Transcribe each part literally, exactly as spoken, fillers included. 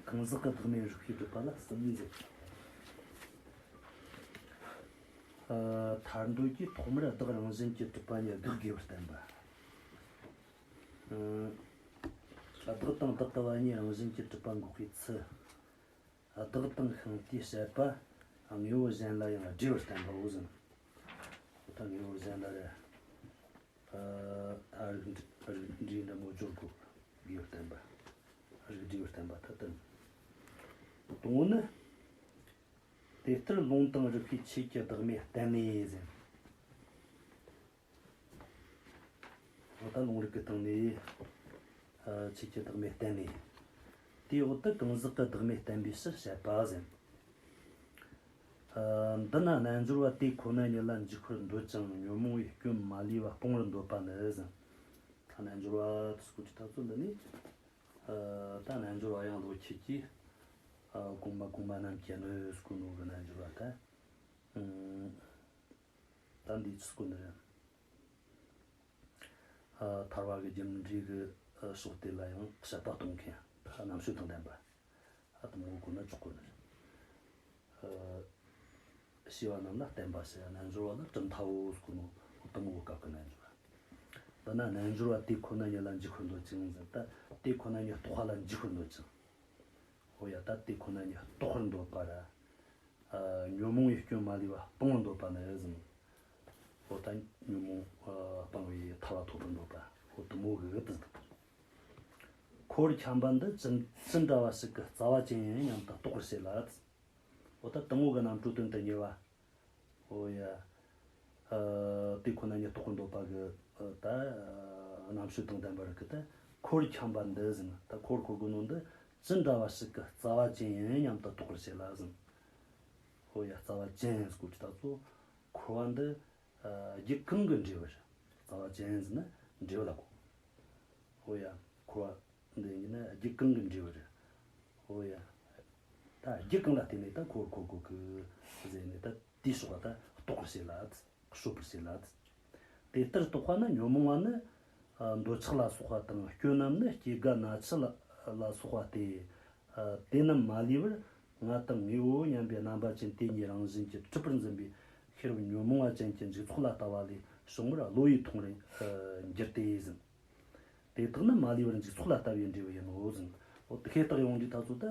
གང་ཟག་གི་བདག་མེད་རིགས་པས་གྲུབ་པ་ལ་གསུམ་ཟེར། ཨ། ཐར་འདོད་ཀྱིས་ཐོག་མར་བདག་རང་བཞིན་གྱིས་གྲུབ་པ་ཉིད་དགག་དགོས་པར་བསྟན་པ། ཨ། བདག་དང་བདག་གི་བ་གཉིས་རང་བཞིན་གྱིས་གྲུབ་པ་འགོག་པའི་ཚུལ། བདག་དང་ཤིང་རྟའི་བཤད་པ་དངོས་པོ་གཞན་ལ་ཡང་སྦྲེལ་བར་བསྟན་པའོ་ཟེར། ད་དངོས་པོ་གཞན་ལ་རེ། ཨ། རིགས་འགྲེ་རིགས་འགྲེ་འདྲ་མོ་སྦྱོར་དགོས་དགོས་པར་བསྟན་པ། རིགས་སྒྲེ་བར་བསྟན་པ་ད་དེ་ཡིན། དང་པོ་ནི། དེ་ལྟར་ལུང་དང་རིགས་པས་ཆོས་ཀྱི་བདག་མེད་བསྟན་ནས་ཟེར། འོ་ད་ལུང་རིགས་ཀྱི་སྟེང་ནས། ཨ། ཆོས་ཀྱི་བདག་མེད་བསྟན་ནས། དེའི་འོག་ཏུ་གང་ཟག་གི་བདག་མེད་བསྟན་པའི་ཕྱིར་བཤད་པ་ཟེར། ཨ། འདི་ན་རྣལ་འབྱོར་པ་དེ་ཁོ་ན་ཉིད་ལ་འཇུག་པར་འདོད་ཅིང་ཉོན་མོངས་པའི་སྐྱོན་མ་ལུས་པ་སྤོང་བར་འདོད་པ་ནི་ཟེར། ད་རྣལ་འབྱོར་པ་དེ་སྐོར་གྱི་ད་ཚོད་འདི་ནས། ཨ། ད་རྣལ་འབྱོར་པ་ཡང་ལོ་ཁྱེད་ཀྱིས། ཨ། གོང་མ་གོང་མ་རྣམས་ཀྱིས་ནི་སྐོར་ནོ་གི་རྣལ་འབྱོར་པ་ད། ཨ། ད་འདི་ཚོ་སྐོར་ནི་རེད། ཨ། ཐར་པ་གི་རྒྱུ་འབྲས་ཀྱི། ཨ། ཕྱོགས་དེ་ལ་ཡང་དཔྱད་པ་གཏོང་མཁན། ད་རྣམ་དཔྱོད་དང་ལྡན་པ། ཨ། དེ་མོ་གོ་ན་ཆོག་གོ་ནི་རེད། ཨ། ཤེས་པ་རྣམས་ལ་བརྟེན་པ་ཟེར། རྣལ་འབྱོར་པ་ལ་གྲུབ་མཐའ་བོ་ཟེར་གོ་ནོ། དེ་མོ་གོ་སྐབས་ཀྱི་རྣལ་འབྱོར་པ། འདི་ན་རྣལ་འབྱོར་པ་དེ་ཁོ་ན་ཉིད་ལ་འཇུག་པར་འདོད་ཅིང་ཟེར། ད་དེ་ཁོ་ན་ཉིད་རྟོགས་པ་ལ་འཇུག་པར་འདོད་ཅིང་། འོ་ཡ། ད་དེ་ཁོ་ན་ཉིད་རྟོགས་པར་འདོད་པ་ར། ཨ། ཉོན་མོངས་པའི་སྐྱོན་མ་ལུས་པ་སྤང་བར་འདོད་པ་ནི་ཟེར། འོ་ད་ཉོན་མོངས། ཨ། སྤངས་པའི་ཐར་པ་ཐོབ་པར་འདོད་པ། འོ་དེ་མོ་གི་དེ་ཟེར། ཁོ་བོར་འཁྱམས་པ་འདི་ཅི་ཅི་འདྲ་བ་ཞིག་གི་རྩ་བ་ཅན་ཡིན་སྙམ་དུ་རྟོགས་པར་བྱེད་ལ། འོ་ད་དེ་མོ་གི་རྣམ་གྲོལ་དོན་དུ་གཉེར་བ། འོ་ཡ། ཨ། དེ་ཁོ་ན་ཉིད་རྟོགས་པར་འདོད་པ་གི། ཨ། ད་རྣམ་དཔྱོད་དང་ལྡན་པ་རིགས་ཀྱི་ད་ཁོ་བོར་འཁྱམས་པ་འདི་ཟེར། ད་ཁོ་བོར་འཁོར་གོ་ནོ་འདི་ཅི་འདྲ་བ་ཞིག་གི་རྩ་བ་ཅན་ཡིན་སྙམ་དུ་རྟོགས་པར་བྱེད་ལ་ཟེར། འོ་ཡ། རྩ་བ་ཅན་ཟེར་གོ་དུས་ད་ཚོ་འཁོར་བ་འདི། ཨ། རྒྱུ་གང་གི་འབྲས་བུ་རེད། རྩ་བ་ཅན་ཟེར་ན་འབྲས་བུ་ལ་གོ། འོ་ཡ། འཁོར་བ་འདི་ཡིན་ན་རྒྱུ་གང་གི་འབྲས་བུ་རེད། འོ་ཡ། ད་རྒྱུ་གང་ལ་བརྟེན་ནས་ད་ཁོ་བོར་འཁོར་གོ་གི་ཟེར་ནས་ད། དེའི་ཕྱོགས་ལ་རྟོགས་པར་བྱེད་ལ། གསོད་པར་བྱེད་ལ། དེ་ལྟར་རྟོགས་པ་ནི་ཉོན་མོངས་པ་ནི། ཨ། འདོད་ཆགས་ལ་སོགས་པ་དང་སྐྱོན་རྣམས་ནི་སྐྱེ་རྒ་ན་འཆི་ལ་ལ་སོགས་པ་སྟེ། ཨ། དེ་རྣམས་མ་ལུས་པར་ང་དང་ངའོ་སྙམ་པའི་རྣམ་པ་ཅན་དེ་གཉིས་རང་བཞིན་གྱིས་གྲུབ་པར་འཛིན་པའི་ཤེས་རབ་ཉོན་མོངས་པ་ཅན་གྱི་འཇིག་ཚོགས་ལ་ལྟ་བ་ལས་བྱུང་བར་བློ་ཡིས་མཐོང་བར་འགྱུར་ཏེ་ཟེར། དེ་དག་ནི་མ་ལུས་པར་འཇིག་ཚོགས་ལ་ལྟ་བའི་འབྲས་བུ་ཡིན་ནོ་ཟེར། འོ་དེ་ཤེས་རྟོགས་ཡོང་དུས་ད་ཚོ་ད།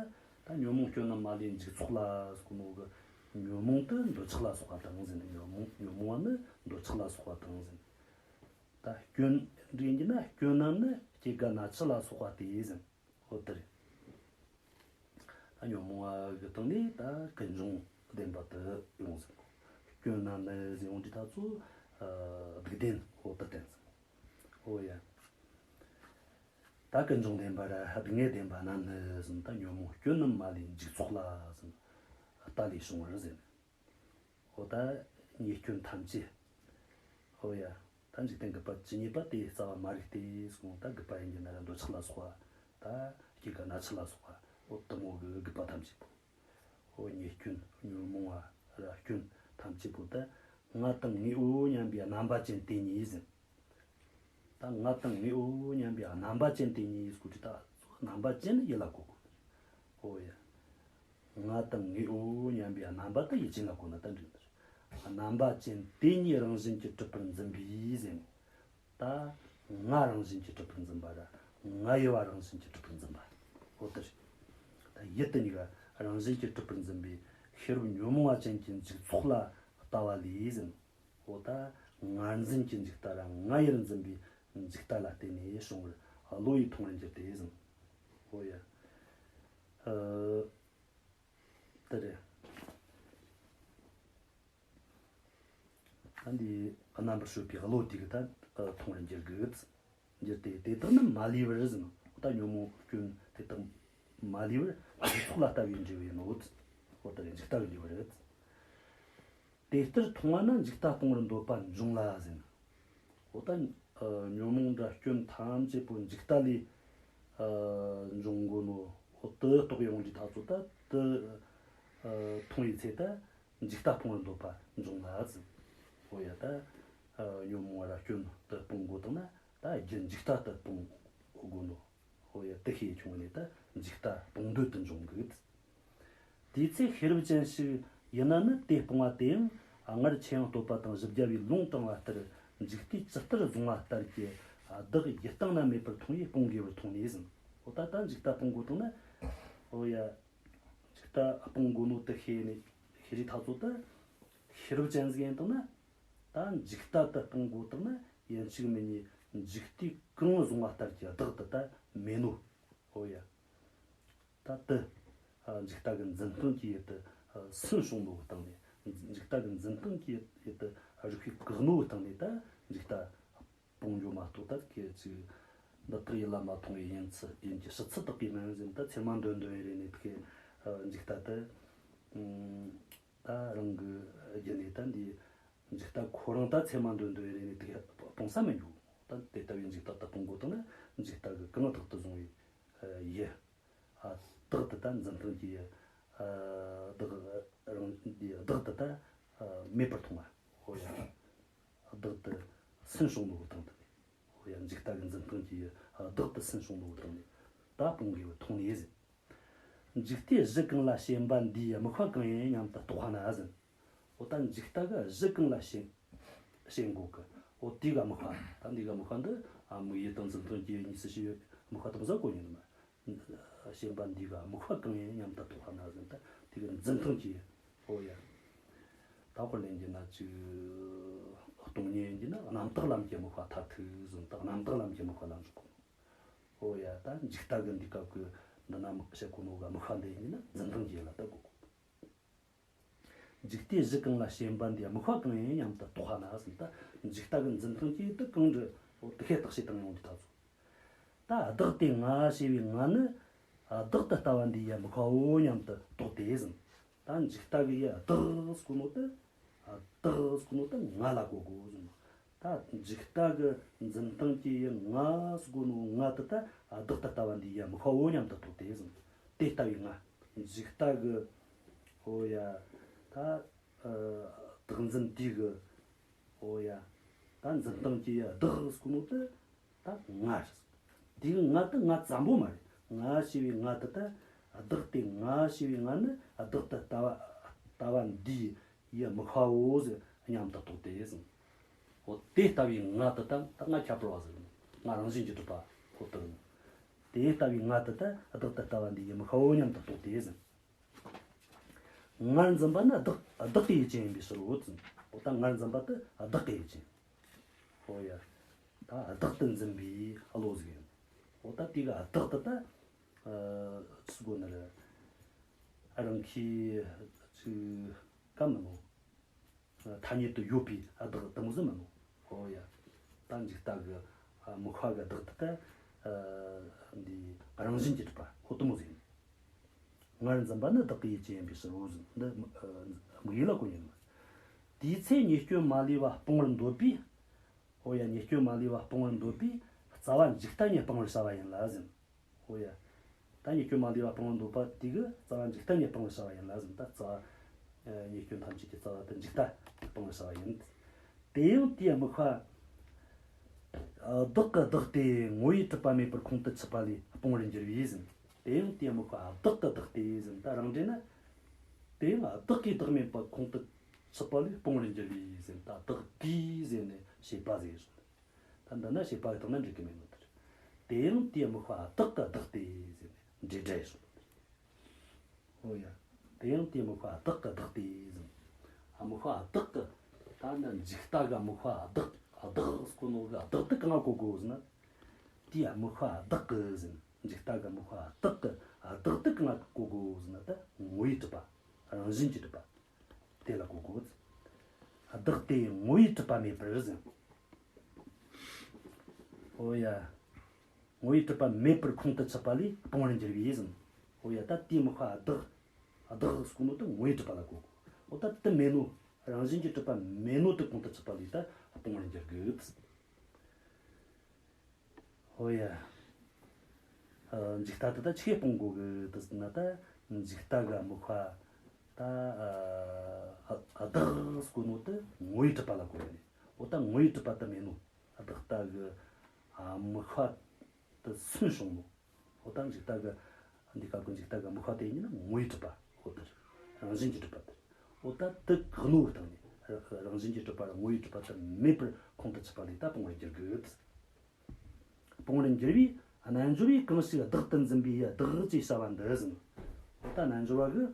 ད་ཉོན་མོངས་སྐྱོན་རྣམས་མ་ལུས་འཇིག་ཚོགས་ལ་ཟེར་གོ་ནོ་གི། ཉོན་མོངས་དེ་འདོད་ཆགས་ལ་སོགས་པ་དང་ཟེར། ཉོན་མོངས་ཉོན་མོངས་པ་ནི་འདོད་ཆགས་ལ་སོགས་པ་དང་ཟེར། ད་སྐྱོན་འདྲེན་གྱི་ན་སྐྱོན་རྣམས་ནི་སྐྱེ་རྒ་ན་འཆི་ལ་སོགས་པ་སྟེ་ཟེར། འོ་དེ་རེད། ད་ཉོན་མོངས་པ་གི་སྟེང་ནས་ད་ཀུན་འབྱུང་བདེན་པ་དེ་ཡོང་ཟེར། སྐྱོན་རྣམས་ནི་ཟེར་ཡོང་དུས་ད་ཚོ། ཨ། སྡུག་བདེན། འོ་དེ་བསྟན་ཟེར། འོ་ཡ། ད་ཀུན་འབྱུང་བདེན་པ་ར་སྡུག་བསྔལ་བདེན་པ་རྣམས་ནི་ཟེར། ད་ཉོན་མོངས་སྐྱོན་རྣམས་མ་ལུས་འཇིག་ཚོགས་ལ་ཟེར། ལྟ་ལས་བྱུང་བར་ཟེར། འོ་ད་ཉེས་སྐྱོན་ཐམས་ཅད། འོ་ཡ། ད་འཇིག་རྟེན་རྒུད་པ་ཇི་སྙེད་པ་དེ་རྩ་བ་མ་རིག་སྟེ་ཟེར། ད་རྒུད་པ་ཡིན་གྱི་ན་ར་འདོད་ཆགས་ལ་སོགས་པ། ད་སྐྱེ་རྒ་ན་འཆི་ལ་སོགས་པ། འོ་དེ་མོ་གི་རྒུད་པ་ཐམས་ཅད་པོ། འོ་ཉེས་སྐྱོན་ཉོན་མོངས་པ་ར་སྐྱོན་ཐམས་ཅད་པོ་ད་ང་དང་ངའོ་སྙམ་པའི་རྣམ་པ་ཅན་དེ་གཉིས་ཟེར། ད་ང་དང་ངའོ་སྙམ་པའི་རྣམ་པ་ཅན་དེ་གཉིས་ཟེར་གོ་དུས་ད་རྣམ་པ་ཅན་ནི་ཡིད་ལ་གོ་དགོས། འོ་ཡ། ང་དང་ངའོ་སྙམ་པའི་རྣམ་པ་དེ་ཡིད་ཅན་ལ་གོ་ན་ད་འགྲིག་ནི་རེད། རྣམ་པ་ཅན་དེ་གཉིས་རང་བཞིན་གྱིས་གྲུབ་པར་འཛིན་པའི་ཟེར། ད་ང་རང་བཞིན་གྱིས་གྲུབ་པར་འཛིན་པ་ར་ང་ཡི་བ་རང་བཞིན་གྱིས་གྲུབ་པར་འཛིན་པ། འོ་དེ་རེད། ད་ཡུལ་དེ་གཉིས་ཀ་རང་བཞིན་གྱིས་གྲུབ་པར་འཛིན་པའི་ཤེས་རབ་ཉོན་མོངས་པ་ཅན་གྱི་འཇིག་ཚོགས་ལ་ལྟ་བ་ལས་ཟེར། འོ་ད་ངར་འཛིན་གྱི་འཇིག་ལྟ་ར་ང་ཡིར་འཛིན་པའི་འཇིག་ལྟ་ལ་བརྟེན་ནས་བྱུང་བར་བློ་ཡིས་མཐོང་བར་འགྱུར་ཏེ་ཟེར། འོ་ཡ། ཨ། དེ་རེད། ད་འདི་རྣམ་པར་དཔྱོད་པའི་བློ་དེ་གིས་ད་མཐོང་བར་འགྱུར་གི། འགྱུར་ཏེ་དེ་དག་ནི་མ་ལུས་པར་ཟེར། ད་ཉོན་མོངས་སྐྱོན་དེ་དག་མ་ལུས་པར་འཇིག་ཚོགས་ལ་ལྟ་བའི་འབྲས་བུ་ཡིན་ནོ། འོ་ད་འཇིག་ལྟ་གི་འབྲས་བུ་རེད། དེ་ལྟར་མཐོང་བ་ན་འཇིག་ལྟ་སྤོང་བར་འདོད་པ་འབྱུང་ལ་ཟེར། འོ་ད་ཨ་ཉོན་མོངས་དང་སྐྱོན་ཐམས་ཅད་པོ་འཇིག་ལྟ་ལས་ཨ་འབྱུང་གོ་ནོ། འོ་དེ་རྟོགས་ཡོང་དུས་ད་ཚོ་ད་དེ་ཨ་མཐོང་བའི་ཚེ་ད་འཇིག་ལྟ་སྤོང་བར་འདོད་པ་འབྱུང་ལ་ཟེར། འོ་ཡ། ད་ཨ་ཉོན་མོངས་པ་ར་སྐྱོན་དེ་སྤོང་དགོས་དང་ན་ད་རྒྱུ་འཇིག་ལྟ་དེ་སྤོང་དགོས་ནོ། འོ་ཡ། དེ་ཤེས་བྱུང་ནས་ད་ འཇིག་ལྟ་སྤོང་འདོད་དུ་འབྱུང་གི། དེའི་ཚེ་ཤེས་རབ་ཅན་ཞིག་ཡིན་ན་ནི་དེ་སྤོང་བ་དེ་ཡང་སྔར་ཆོས་དབྱིངས་བསྟོད་པ་དང་བཞི་བརྒྱ་པའི་ལུང་དྲངས་པ་ལྟར་འཇིག་ལྟས་ཇི་ལྟར་བཟུང་བ་ལྟར་གྱི་བདག་ཡུལ་སྟེང་ན་མེད་པར་མཐོང་བས་སྤོང་དགོས་པར་མཐོང་ནས་ཟེར། འོ་ད་ལྟ་འཇིག་ལྟ་སྤོང་དགོས་དང་ན། འོ་ཡ། འཇིག་ལྟ་སྤོང་དགོས་ནོ་དེ་ཤེས་ནས་ཤེས་རིགས་ཐག་ཚོད་དུ་ཤེས་རབ་ཅན་ཟིག་ཡིན་དང་ན། ད་འཇིག་ལྟ་དེ་སྤོང་དགོས་དང་ན་ཡིན་གཅིག་མིན་གཉིས་འཇིག་ལྟས་གང་བཟུང་བ་ལྟར་གྱི་བདག་དེ་ད་མེད་ནོ། འོ་ཡ། ད་དེ། ཨ། འཇིག་ལྟ་གི་འཛིན་སྟངས་ཀྱི་ཡུལ་དེ། ཨ། སུན་བྱུང་ནོ་གི་སྟེང་ནས། འཇིག་ལྟ་གི་འཛིན་སྟངས་ཀྱི་ཡུལ་དེ་རིགས་པས་བཀག་ནོ་གི་སྟེང་ནས་ད་འཇིག་ལྟ་སྤོང་རྒྱུ་མ་གཏོགས། ད་གལ་ཆེ་འདི་དག་ཡིད་ལ་མ་ཐོངས་པའི་ཡིན་ཚུལ་ཡིན་གྱི་ཕྱི་ཚུལ་དག་གིས་མིན་ཟེར། ད་ཚད་མ་འདོན་འདོན་ཡི་རེ་ནས་དེ་གི། ཨ། འཇིག་ལྟ་དེ། ཨ། ད་རང་གི་རྒྱུད་ནས་ད་འདི་འཇིག་ལྟ་ཁོ་རང་ད་ཚད་མ་འདོན་འདོན་ཡི་རེ་ནས་དེ་གི་སྤོང་ས་མི་འགྱུར། ད་དེ་ལྟ་བུའི་འཇིག་ལྟ་དེ་སྤོང་དགོས་དང་ན་འཇིག་ལྟ་གི་གང་བདག་ཏུ་བཟུང་བའི། ཨ། ཡུལ། ཨ། བདག་དེ་ད་འཛིན་སྟངས་ཀྱི། ཨ། བདག་རང་གི་བདག་དེ་ད། ཨ། མེད་པར་མཐོང་བ། འོ་ཡ། བདག་དེ་སུན་བྱུང་ནོ་གི་སྟེང་དུ་ནས། འོ་ཡ། འཇིག་ལྟ་གི་འཛིན་སྟངས་ཀྱི་བདག་དེ་སུན་བྱུང་ནོ་གི་སྟེང་ནས་ད་སྤོང་དགོས་པར་མཐོང་ནས་ཟེར། འཇིག་ལྟའི་གཞི་གང་ལ་ཞེན་པ་འདིའི་དམིགས་པ་གང་ཡིན་སྙམ་དུ་རྟོག་པ་ན་ཟེར། འོ་ད་འཇིག་ལྟ་གི་གཞི་གང་ལ་ཞེན། ཞེན་དགོས་གི། འོ་དེ་གི་དམིགས་པ། ད་འདི་གི་དམིགས་པ་འདི། ཨ། དམིགས་ཡུལ་དང་འཛིན་སྟངས་ཀྱི་གཉིས་སུ་ཕྱེ་བའི་དམིགས་པ་དེ་མོ་ཟིག་གོ་ནི་ཡིན་ནི་མ། ཞེན་པ་འདིའི་དམིགས་པ་གང་ཡིན་སྙམ་དུ་རྟོག་པ་ན་ཟེར། ད་དེ་གི་འཛིན་སྟངས་ཀྱི། འོ་ཡ། ད་དཔེར་ལེན་རྒྱུ་ན་ཅིག་སྟོང་ཉིད་ཡིན་རྒྱུ་ན་རྣམ་དག་ལམ་གྱི་དམིགས་པ་མཐར་ཐུག་ཟེར། ད་རྣམ་དག་ལམ་གྱི་དམིགས་པ་ལ་འཇུག་དགོས། འོ་ཡ། ད་འཇིག་ལྟ་གི་འདི་སྐབས་ཀྱི་འདི་ན་དམིགས་བྱེད་གོ་ནོ་གི་དམིགས་པ་འདི་ཡིན་རྒྱུ་ན་འཛིན་སྟངས་ཀྱི་ཡུལ་ལ་ད་གོ་དགོས། འཇིག་ལྟའི་གཞི་གང་ལ་ཞེན་པ་འདིའི་དམིགས་པ་གང་ཡིན་སྙམ་དུ་རྟོག་པ་ན་ཟེར། ད་འཇིག་ལྟ་གི་འཛིན་སྟངས་ཀྱི་ཡུལ་དེ་གང་རེད། འོ་དེ་ཤེས་བརྟག་དཔྱད་བཏང་ཡོང་དུས་ད་ཚོ། ད་བདག་དེ་ང་ཞེས་པའི་ང་ནི། ཨ། བདག་ཏུ་ལྟ་བ་འདིའི་དམིགས་པའོ་སྙམ་དུ་རྟོག་སྟེ་ཟེར། ད་འཇིག་ལྟ་གི་ཡུལ་བདག་ཟེར་གོ་ནོ་དེ། ཨ། བདག་ཟེར་གོ་ནོ་དེ་ང་ལ་གོ་དགོས་ཟེར། ད་འཇིག་ལྟ་གི་འཛིན་སྟངས་ཀྱི་ཡུལ་ང་ཟེར་གོ་ནོ་ང་དེ་ད་བདག་ཏུ་ལྟ་བ་འདིའི་དམིགས་པའོ་སྙམ་དུ་རྟོག་སྟེ་ཟེར། དེ་ལྟ་བུའི་ང་། འཇིག་ལྟ་གི། འོ་ཡ། ད། ཨ། བདག་འཛིན་དེ་གི། འོ་ཡ། ད་འཛིན་སྟངས་ཀྱི་ཡུལ་བདག་ཟེར་གོ་ནོ་དེ་ད་ང་རེད། དེ་གི་ང་དེ་ང་ཙམ་པོ་མ་རེད། ང་ཞེས་པའི་ང་དེ་ད། བདག་དེ་ང་ཞེས་པའི་ང་ནི་བདག་ཏུ་ལྟ་བ། ལྟ་བ་འདིའི་ཡུལ་དམིགས་པའོ་ཟེར་སྙམ་དུ་རྟོག་སྟེ་ཟེར། འོ་དེ་ལྟ་བུའི་ང་དེ་ད་ད་ང་ཁྱད་པར་བ་ཟེར། ང་རང་བཞིན་གྱིས་གྲུབ་པ་ཁོ་ཐག་ཡིན། དེ་ལྟ་བུའི་ང་དེ་ད་བདག་ཏུ་ལྟ་བ་འདིའི་ཡུལ་དམིགས་པའོ་སྙམ་དུ་རྟོག་སྟེ་ཟེར། ངར་འཛིན་པ་ནི་བདག་བདག་གི་ཡུལ་ཅན་ཡིན་པའི་ཕྱིར་རོ་ཟེར། འོ་ད་ངར་འཛིན་པ་དེ་བདག་གི་ཡུལ་ཅན། འོ་ཡ། ད་བདག་ཏུ་འཛིན་པའི་བློ་ཟིག་ཡིན། འོ་ད་དེ་གི་བདག་དེ་ད། ཨ། ཅི་ཟེར་དགོས་ནི་རེད། རང་གི་ཅིག་ག་མིན་ནོ། ཐ་སྙད་དུ་ཡོད་པའི་བདག་དེ་མོ་ཟིག་མིན་ནོ། འོ་ཡ། ད་འཇིག་ལྟ་གི། ཨ། དམིགས་པ་གི་བདག་དེ་ད། ཨ། འདི་རང་བཞིན་གྱིས་གྲུབ་པ་ཁོ་དེ་མོ་ཟིག་ཡིན། ངར་འཛིན་པ་ནི་བདག་གི་ཡུལ་ཅན་ཡིན་པའི་ཕྱིར་རོ་ཟེར། འདི། ཨ། དམིགས་ཡུལ་ལ་གོ་ནི་ཡིན་ནོ། དེའི་ཚེ་ཉེས་སྐྱོན་མ་ལུས་པ་སྤོང་བར་འདོད་པས། འོ་ཡ། ཉེས་སྐྱོན་མ་ལུས་པ་སྤོང་བར་འདོད་པས་རྩ་བ་འཇིག་ལྟ་ཉིད་སྤང་བར་བྱ་བ་ཡིན་ལ་ཟེར། འོ་ཡ། ད་ཉེས་སྐྱོན་མ་ལུས་པ་སྤང་བར་འདོད་པ་དེ་གི་རྩ་བ་འཇིག་ལྟ་ཉིད་སྤང་བར་བྱ་བ་ཡིན་ལ་ཟེར། ད་རྩ་བ། ཨ། ཉེས་སྐྱོན་ཐམས་ཅད་ཀྱི་རྩ་བ་དེ་འཇིག་ལྟ་སྤང་བར་བྱ་བ་ཡིན། དེ་ཡང་དེའི་དམིགས་པ། ཨ། བདག་གི་བདག་སྟེ་ངོ་བོས་གྲུབ་པ་མེད་པར་ཁོང་དུ་ཆུད་པ་ལས་སྤོང་བར་འགྱུར་བས་ཟེར། དེ་ཡང་དེའི་དམིགས་པ་བདག་གི་བདག་སྟེ་ཟེར། ད་རང་འགྲེལ་ན། དེ་ཡང་བདག་གི་བདག་མེད་པར་ཁོང་དུ་ཆུད་པ་ལས་སྤོང་བར་འགྱུར་བས་ཟེར། ད་བདག་གི་ཟེར་ནས་བྱེད་པ་ཟེར། ད་འདི་ན་བྱེད་པ་གི་སྟེང་ན་འགྲིག་གི་མེད་ནོ་དེ་རེད། དེ་ཡང་དེའི་དམིགས་པ་བདག་གི་བདག་སྟེ་ཟེར་ནས་འབྲེལ་སྒྲ་ཡེ་སོང་། འོ་ཡ། དེ་ཡང་དེའི་དམིགས་པ་བདག་གི་བདག་སྟེ་ཟེར། དམིགས་པ་བདག་གི། ད་ནི་འཇིག་ལྟ་གི་དམིགས་པ་བདག་བདག་ཟེར་གོ་ནོ་གི་བདག་དེ་གང་ང་གོ་དགོས་ཟེར་ན། དེའི་དམིགས་པ་བདག་གི་ཟེར། འཇིག་ལྟ་གི་དམིགས་པ་བདག་གི། བདག་དེ་གང་ང་གོ་དགོས་ཟེར་ན། ད་ངོ་བོས་གྲུབ་པ། རང་བཞིན་གྱིས་གྲུབ་པ། དེ་ལ་གོ་དགོས། བདག་སྟེ་ངོ་བོས་གྲུབ་པ་མེད་པར་ཟེར། འོ་ཡ། ངོ་བོས་གྲུབ་པ་མེད་པར་ཁོང་དུ་ཆུད་པ་ལས་སྤོང་བར་འགྱུར་བས་ཟེར། འོ་ཡ། ད་དེའི་དམིགས་པ་བདག་བདག་ཟེར་གོ་ནོ་དེ་ངོ་བོས་གྲུབ་པ་ལ་གོ་དགོས། འོ་ད་དེ་མེད་ནོ། རང་བཞིན་གྱིས་གྲུབ་པ་མེད་ནོ་དེ་ཁོང་དུ་ཆུད་པ་ལས་ད་སྤོང་བར་འགྱུར་དགོས། ཨོ་ཡ། ཨ། འཇིག་ལྟ་དེ་ད་ཆི་གིས་སྤོང་དགོས་གི་དེ་ཟེར་ན། ད་འཇིག་ལྟ་གི་དམིགས་པ་ད། ཨ། བདག་ཟེར་གོ་ནོ་དེ་ངོ་བོས་གྲུབ་པ་ལ་གོ་ཡ་ནི། འོ་ད་ངོ་བོས་གྲུབ་པ་དེ་མེད་ནོ། བདག་ལྟ་གི་དམིགས་པ་དེ་སུན་བྱུང་ནོ། འོ་ད་འཇིག་ལྟ་གི་ འདི་སྐབས་ཀྱི་འཇིག་ལྟ་གི་དམིགས་པ་དེ་ཉིད་ནི་ངོ་བོའི་གྲུབ་པ། འོ་དེ་རང་བཞིན་གྱིས་གྲུབ་པ་དེ། འོ་ད་དེ་གི་གནོད་བཏང་ནས་རང་བཞིན་གྱིས་གྲུབ་པ་ར་ངོ་བོའི་གྲུབ་པ་དེ་མེད་པར་ཁོང་དུ་ཆུད་པ་ལས་ད་སྤོང་བར་འགྱུར་གི། སྤོང་བར་འགྱུར་བའི་རྣལ་འབྱོར་བས་གང་ཞིག་བདག་ཏུ་འཛིན་པའི་ཡུལ་བདག་ཅེས་བྱ་བ་འདི་ཟེར། འོ་ད་རྣལ་འབྱོར་བ་གིས་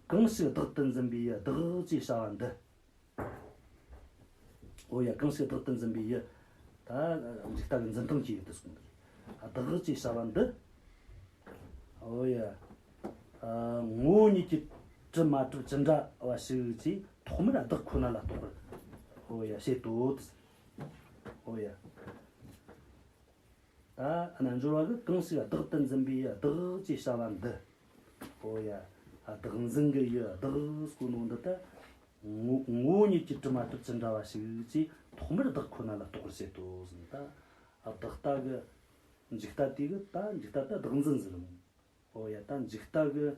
གང་ཞིག་བདག་ཏུ་འཛིན་པའི་ཡུལ་བདག་ཅེས་བྱ་བ་འདི། འོ་ཡ། གང་ཞིག་བདག་ཏུ་འཛིན་པའི་ཡུལ། ད་འཇིག་ལྟ་གི་འཛིན་སྟངས་ཀྱི་ཡུལ་དུ་གསུངས་པ་རེད། བདག་ཅེས་བྱ་བ་འདི། འོ་ཡ། ཨ། ངོ་བོ་ཉིད་ཀྱིས་གྲུབ་མ་གྲུབ་ཅི་འདྲ་བ་ཞིག་ཅེས་ཐོག་མར་བདག་ཁོ་ན་ལ་རྟོག་པར། འོ་ཡ། བྱེད་དོ། འོ་ཡ། ད་རྣལ་འབྱོར་བ་གིས་གང་ཞིག་བདག་ཏུ་འཛིན་པའི་ཡུལ་བདག་ཅེས་བྱ་བ་འདི། འོ་ཡ། བདག་འཛིན་གྱི་ཡུལ་བདག་ཟེར་གོ་ནོ་འདི་ད། ངོ་ངོ་བོ་ཉིད་ཀྱིས་གྲུབ་མ་གྲུབ་ཅི་འདྲ་བ་ཞིག་ཅེས་ཐོག་མར་བདག་ཁོ་ན་ལ་རྟོག་པར་བྱེད་དོ་ཟེར། ད་བདག་ལྟ་གི་འཇིག་ལྟ་དེ་གིས་ད་འཇིག་ལྟ་ད་བདག་འཛིན་ཟེར་རུང་། འོ་ཡ། ད་འཇིག་ལྟ་གིས་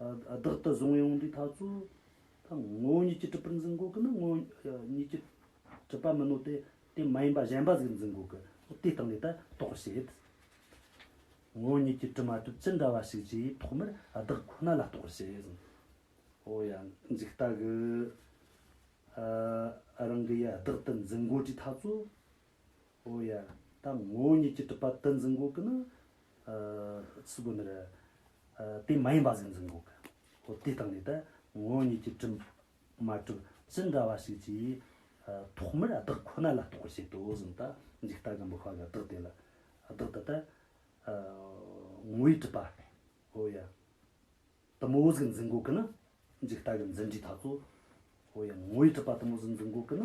ཨ་བདག་ཏུ་བཟུང་ཡོང་དུས་ཐག་ཚོད། ད་ངོ་བོ་ཉིད་ཀྱིས་གྲུབ་པར་འཛིན་གོ་གི་ན་ངོ་བོ་ཉིད་ཀྱིས་གྲུབ་པ་མིན་ནོ་དེ་དེ་མ་ཡིན་པ་གཞན་པ་ཟིག་འཛིན་གོ་གི། འོ་དེ་སྟེང་ནས་ད་རྟོག་པར་བྱེད། ངོ་བོ་ཉིད་ཀྱིས་གྲུབ་མ་གྲུབ་ཅི་འདྲ་བ་ཞིག་ཅེས་ཐོག་མར་བདག་ཁོ་ན་ལ་རྟོག་པར་བྱེད་ཟེར། འོ་ཡ། འཇིག་ལྟ་གིས་ཨ་རང་གི་ཡུལ་བདག་ཏུ་འཛིན་གོ་དུས་ཐག་ཚོད། འོ་ཡ། ད་ངོ་བོ་ཉིད་ཀྱིས་གྲུབ་པ་དེ་འཛིན་གོ་གི་ན། ཨ། ཟེར་གོ་ནི་རེད། ཨ། དེ་མ་ཡིན་པ་ཟིག་འཛིན་གོ་གི། འོ་དེ་སྟེང་ནས་ད་ངོ་བོ་ཉིད་ཀྱིས་གྲུབ་མ་གྲུབ་ཅི་འདྲ་བ་ཞིག་ཅེས། ཨ། ཐོག་མར་བདག་ཁོ་ན་ལ་རྟོག་པར་བྱེད་དོ་ཟེར། ད་འཇིག་ལྟ་གི་དམིགས་པ་གིས་བདག་དེ་ལ། བདག་དེ་ད། ཨ། ངོ་བོས་གྲུབ་པ། འོ་ཡ། དེ་མོ་ཟིག་འཛིན་གོ་གི་ན། འཇིག་ལྟ་གིས་འཛིན་དུས་ཐག་ཚོད། འོ་ཡ། ངོ་བོས་གྲུབ་པ་དེ་མོ་ཟིག་འཛིན་གོ་གི་ན།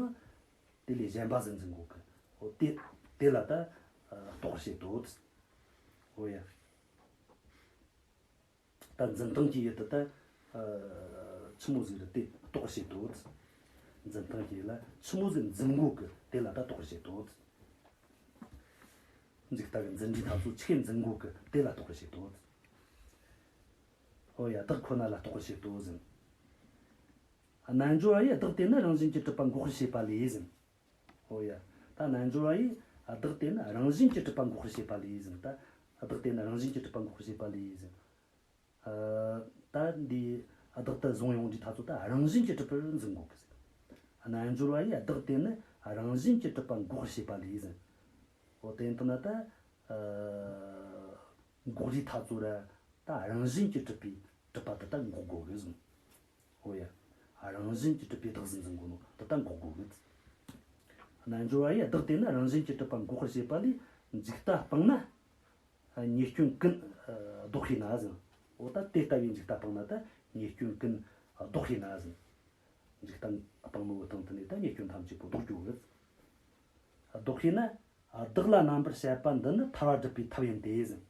དེ་ལས་གཞན་པ་ཟིག་འཛིན་གོ་གི། འོ་དེ་དེ་ལ་ད་རྟོག་པར་བྱེད་དོ། འོ་ཡ། ད་འཛིན་སྟངས་ཀྱི་ཡུལ་དེ་ད་ཆི་མོ་ཟིག་རེད། དེ་རྟོག་པར་བྱེད་དོ། འཛིན་སྟངས་ཀྱི་ཡུལ་ལ་ཆི་མོ་ཟིག་འཛིན་གོ་གི། དེ་ལ་ད་རྟོག་པར་བྱེད་དོ། འཇིག་ལྟ་གིས་འཛིན་དུས་ཐག་ཚོད་ཆི་འཛིན་གོ་གི། དེ་ལ་རྟོག་པར་བྱེད་དོ། འོ་ཡ། བདག་ཁོ་ན་ལ་རྟོག་པར་བྱེད་དོ་ཟེར། རྣལ་འབྱོར་བ་ཡིས་བདག་དེ་ནི་རང་བཞིན་གྱིས་གྲུབ་པ་འགོག་པར་བྱེད་པ་ལས་ཟེར། འོ་ཡ། ད་རྣལ་འབྱོར་བ་ཡིས་བདག་དེ་ནི་རང་བཞིན་གྱིས་གྲུབ་པ་འགོག་པར་བྱེད་པ་ལས་ཟེར། ད་བདག་དེ་ནི་རང་བཞིན་གྱིས་གྲུབ་པ་འགོག་པར་བྱེད་པ་ལས་ཟེར། ཨ། ད་འདི་བདག་ཏུ་བཟུང་ཡོང་དུས་ཐག་ཚོད་ད་རང་བཞིན་གྱིས་གྲུབ་པར་འཛིན་གོ་གི་ཟེར། རྣལ་འབྱོར་བ་ཡིས་བདག་དེ་ནི་རང་བཞིན་གྱིས་གྲུབ་པ་འགོག་པར་བྱེད་པ་ལས་ཟེར། འོ་དེ་ཡིན་དུས་ན་ད། ཨ། འགོག་དུས་ཐག་ཚོད་ར་ད་རང་བཞིན་གྱིས་གྲུབ་པའི་གྲུབ་པ་དེ་ད་འགོག་དགོས་གི་ཟེར། འོ་ཡ། རང་བཞིན་གྱིས་གྲུབ་པའི་བདག་ཟིག་འཛིན་གོ་ནོ་དེ་ད་འགོག་དགོས་གི་ཟེར། རྣལ་འབྱོར་བ་ཡིས་བདག་དེ་ནི་རང་བཞིན་གྱིས་གྲུབ་པ་འགོག་པར་བྱེད་པ་ལས། འཇིག་ལྟ་སྤངས་ན་ཉེས་སྐྱོན་ཀུན་ལྡོག་ཤེས་ན་ཟེར། འོ་ད་དེ་ལྟ་བུའི་འཇིག་ལྟ་སྤངས་ན་ད་ཉེས་སྐྱོན་ཀུན་ལྡོག་ཤེས་ན་ཟེར། འཇིག་ལྟ་སྤངས་ནོ་གི་སྟེང་དེ་ནས་ད་ཉེས་སྐྱོན་ཐམས་ཅད་པོ་ལྡོག་རྒྱུ་གི། ལྡོག་ཤེས་ན། བདག་ལ་རྣམ་པར་དཔྱད་པ་འདི་ནི་ཐར་བ་སྒྲུབ་པའི་ཐབས་ཡིན་ཏེ་ཟེར།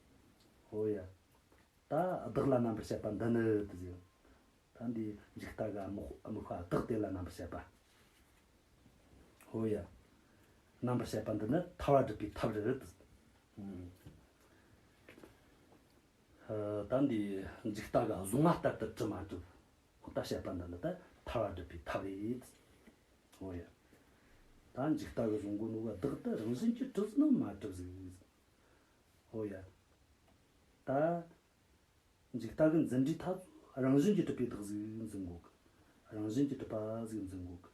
འོ་ཡ། ད་བདག་ལ་རྣམ་པར་དཔྱད་པ་འདི་ནི་དེ་ཟེར། ད་འདི་འཇིག་ལྟ་གི་དམིགས་དམིགས་པ་བདག་དེ་ལ་རྣམ་པར་དཔྱད་པ། འོ་ཡ། རྣམ་པར་དཔྱད་པ་འདི་ནི་ཐར་བ་སྒྲུབ་པའི་ཐབས་རེད། ཨ། ད་འདི་འཇིག་ལྟ་གིས་བཟུང་བ་ལྟར་དུ་གྲུབ་མ་གྲུབ། འོ་ད་དཔྱད་པ་འདི་ནི་ད་ཐར་བ་སྒྲུབ་པའི་ཐབས་རེད། འོ་ཡ། ད་འཇིག་ལྟ་གིས་བཟུང་གོ་ནོ་གི་བདག་དེ་རང་བཞིན་གྱིས་གྲུབ་ཟིག་ནམ་མ་གྲུབ་ཟིག། འོ་ཡ། ད་འཇིག་ལྟ་གིས་འཛིན་དུས་ཐག་ཚོད་རང་བཞིན་གྱིས་གྲུབ་པའི་བདག་ཟིག་འཛིན་གོ་གི། རང་བཞིན་གྱིས་གྲུབ་པ་ཟིག་འཛིན་གོ་གི།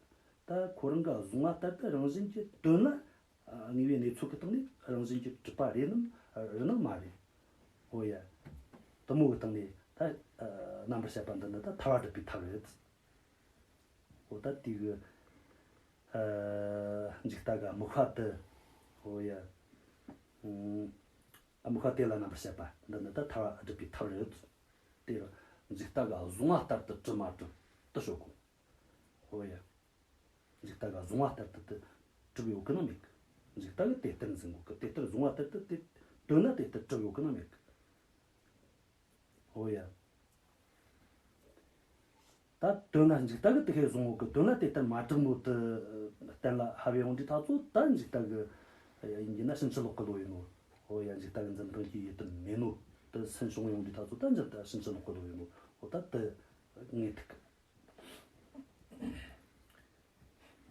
ད་ཁོ་རང་གིས་བཟུང་བ་ལྟར་དུ་རང་བཞིན་གྱིས་དོན་ལ། ཨ། དངོས་པོའི་གནས་ཚུལ་གྱི་སྟེང་ནས་རང་བཞིན་གྱིས་གྲུབ་པ་རེད་ནམ་རེད་ནམ་མ་རེད། འོ་ཡ། དེ་མོ་གི་སྟེང་ནས་ད། ཨ། རྣམ་པར་དཔྱད་པ་འདི་ནི་ད་ཐར་བ་སྒྲུབ་པའི་ཐབས་རེད། འོ་ད་དེ་གི། ཨ། འཇིག་ལྟ་གི་དམིགས་པ་དེ། འོ་ཡ། ཨུམ། དམིགས་པ་དེ་ལ་རྣམ་པར་དཔྱད་པ་འདི་ནི་ད་ཐར་བ་སྒྲུབ་པའི་ཐབས་རེད། དེ་འཇིག་ལྟ་གིས་བཟུང་བ་ལྟར་དུ་གྲུབ་མ་གྲུབ་དེ་ཤོད་གོ། འོ་ཡ། འཇིག་ལྟ་གིས་བཟུང་བ་ལྟར་དུ་དེ་གྲུབ་ཡོད་གི་ན་མེད་གི། འཇིག་ལྟ་གིས་དེ་ལྟར་འཛིན་གོ་གི། དེ་ལྟར་བཟུང་བ་ལྟར་དུ་དེ་དོན་ལ་དེ་ལྟར་གྲུབ་ཡོད་གི་ན་མེད་གི། འོ་ཡ། ད་དོན་ལ་འཇིག་ལྟ་གིས་དེ་ཁས་བཟུང་གོ་གི། དོན་ལ་དེ་ལྟར་མ་གྲུབ་ནོ་དེ་གཏན་ལ་ཕབ་ཡོང་དུས་ཐག་ཚོད་ད་འཇིག་ལྟ་གི་ཡིན་གྱི་ན་ཕྱིན་ཅི་ལོག་གི་བློ་ཡིན་ནོ། འོ་ཡ། འཇིག་ལྟ་གི་འཛིན་སྟངས་ཀྱི་ཡུལ་དེ་མེད་ནོ་དེ་སེམས་བྱུང་ཡོང་དུས་ཐག་ཚོད་ད་འཇིག་ལྟ་ཕྱིན་ཅི་ལོག་གི་བློ་ཡིན་ནོ། འོ་ད་དེ་ངེས་ཐུབ་གི།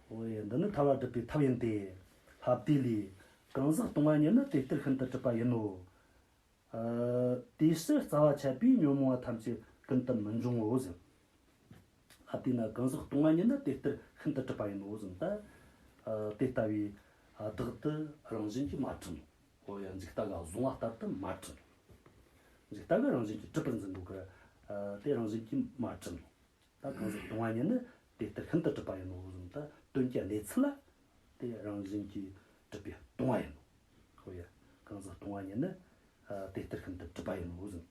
འོ་ཡ། འདི་ནི་ཐར་བ་སྒྲུབ་པའི་ཐབས་ཡིན་ཏེ། ལྷ་བདེ་ལས། གང་ཟག་སྟོང་པ་ཉིད་ནི་དེ་ལྟར་ཤིན་ཏུ་གྲུབ་པ་ཡིན་ནོ། ཨ། དེའི་ཕྱིར་རྩ་བ་ཆད་པས་ཉོན་མོངས་པ་ཐམས་ཅད་ཀུན་ཏུ་མི་འབྱུང་ངོ་ཟེར། ཨ། དེས་ན་གང་ཟག་སྟོང་བ་ཉིད་ནི་དེ་ལྟར་ཤིན་ཏུ་གྲུབ་པ་ཡིན་ནོ་ཟེར། ད། ཨ། དེ་ལྟ་བུའི་བདག་དེ་རང་བཞིན་གྱིས་མ་གྲུབ་ནོ། འོ་ཡ། འཇིག་ལྟ་ག་གཟུང་བ་ལྟར་དུ་མ་གྲུབ་ནོ། འཇིག་ལྟ་ག་རང་བཞིན་གྱིས་གྲུབ་པར་འཛིན་འདུག་གི། ཨ། དེ་རང་བཞིན་གྱིས་མ་གྲུབ་ནོ། ད་གང་ཟག་སྟོང་བ་ཉིད་ནི་དེ་ལྟར་ཤིན་ཏུ་གྲུབ་པ་ཡིན་ནོ་ཟེར། ད་དོན་གྱི་གནས་ཚུལ་ལ་དེ་རང་བཞིན་གྱིས་གྲུབ་པས་སྟོང་བ་ཡིན་ནོ། འོ་ཡ། གང་ཟག་སྟོང་བ་ཉིད་ནི། ཨ། དེ་ལྟར་ཤིན་ཏུ་གྲུབ་པ་ཡིན་ནོ་ཟེར།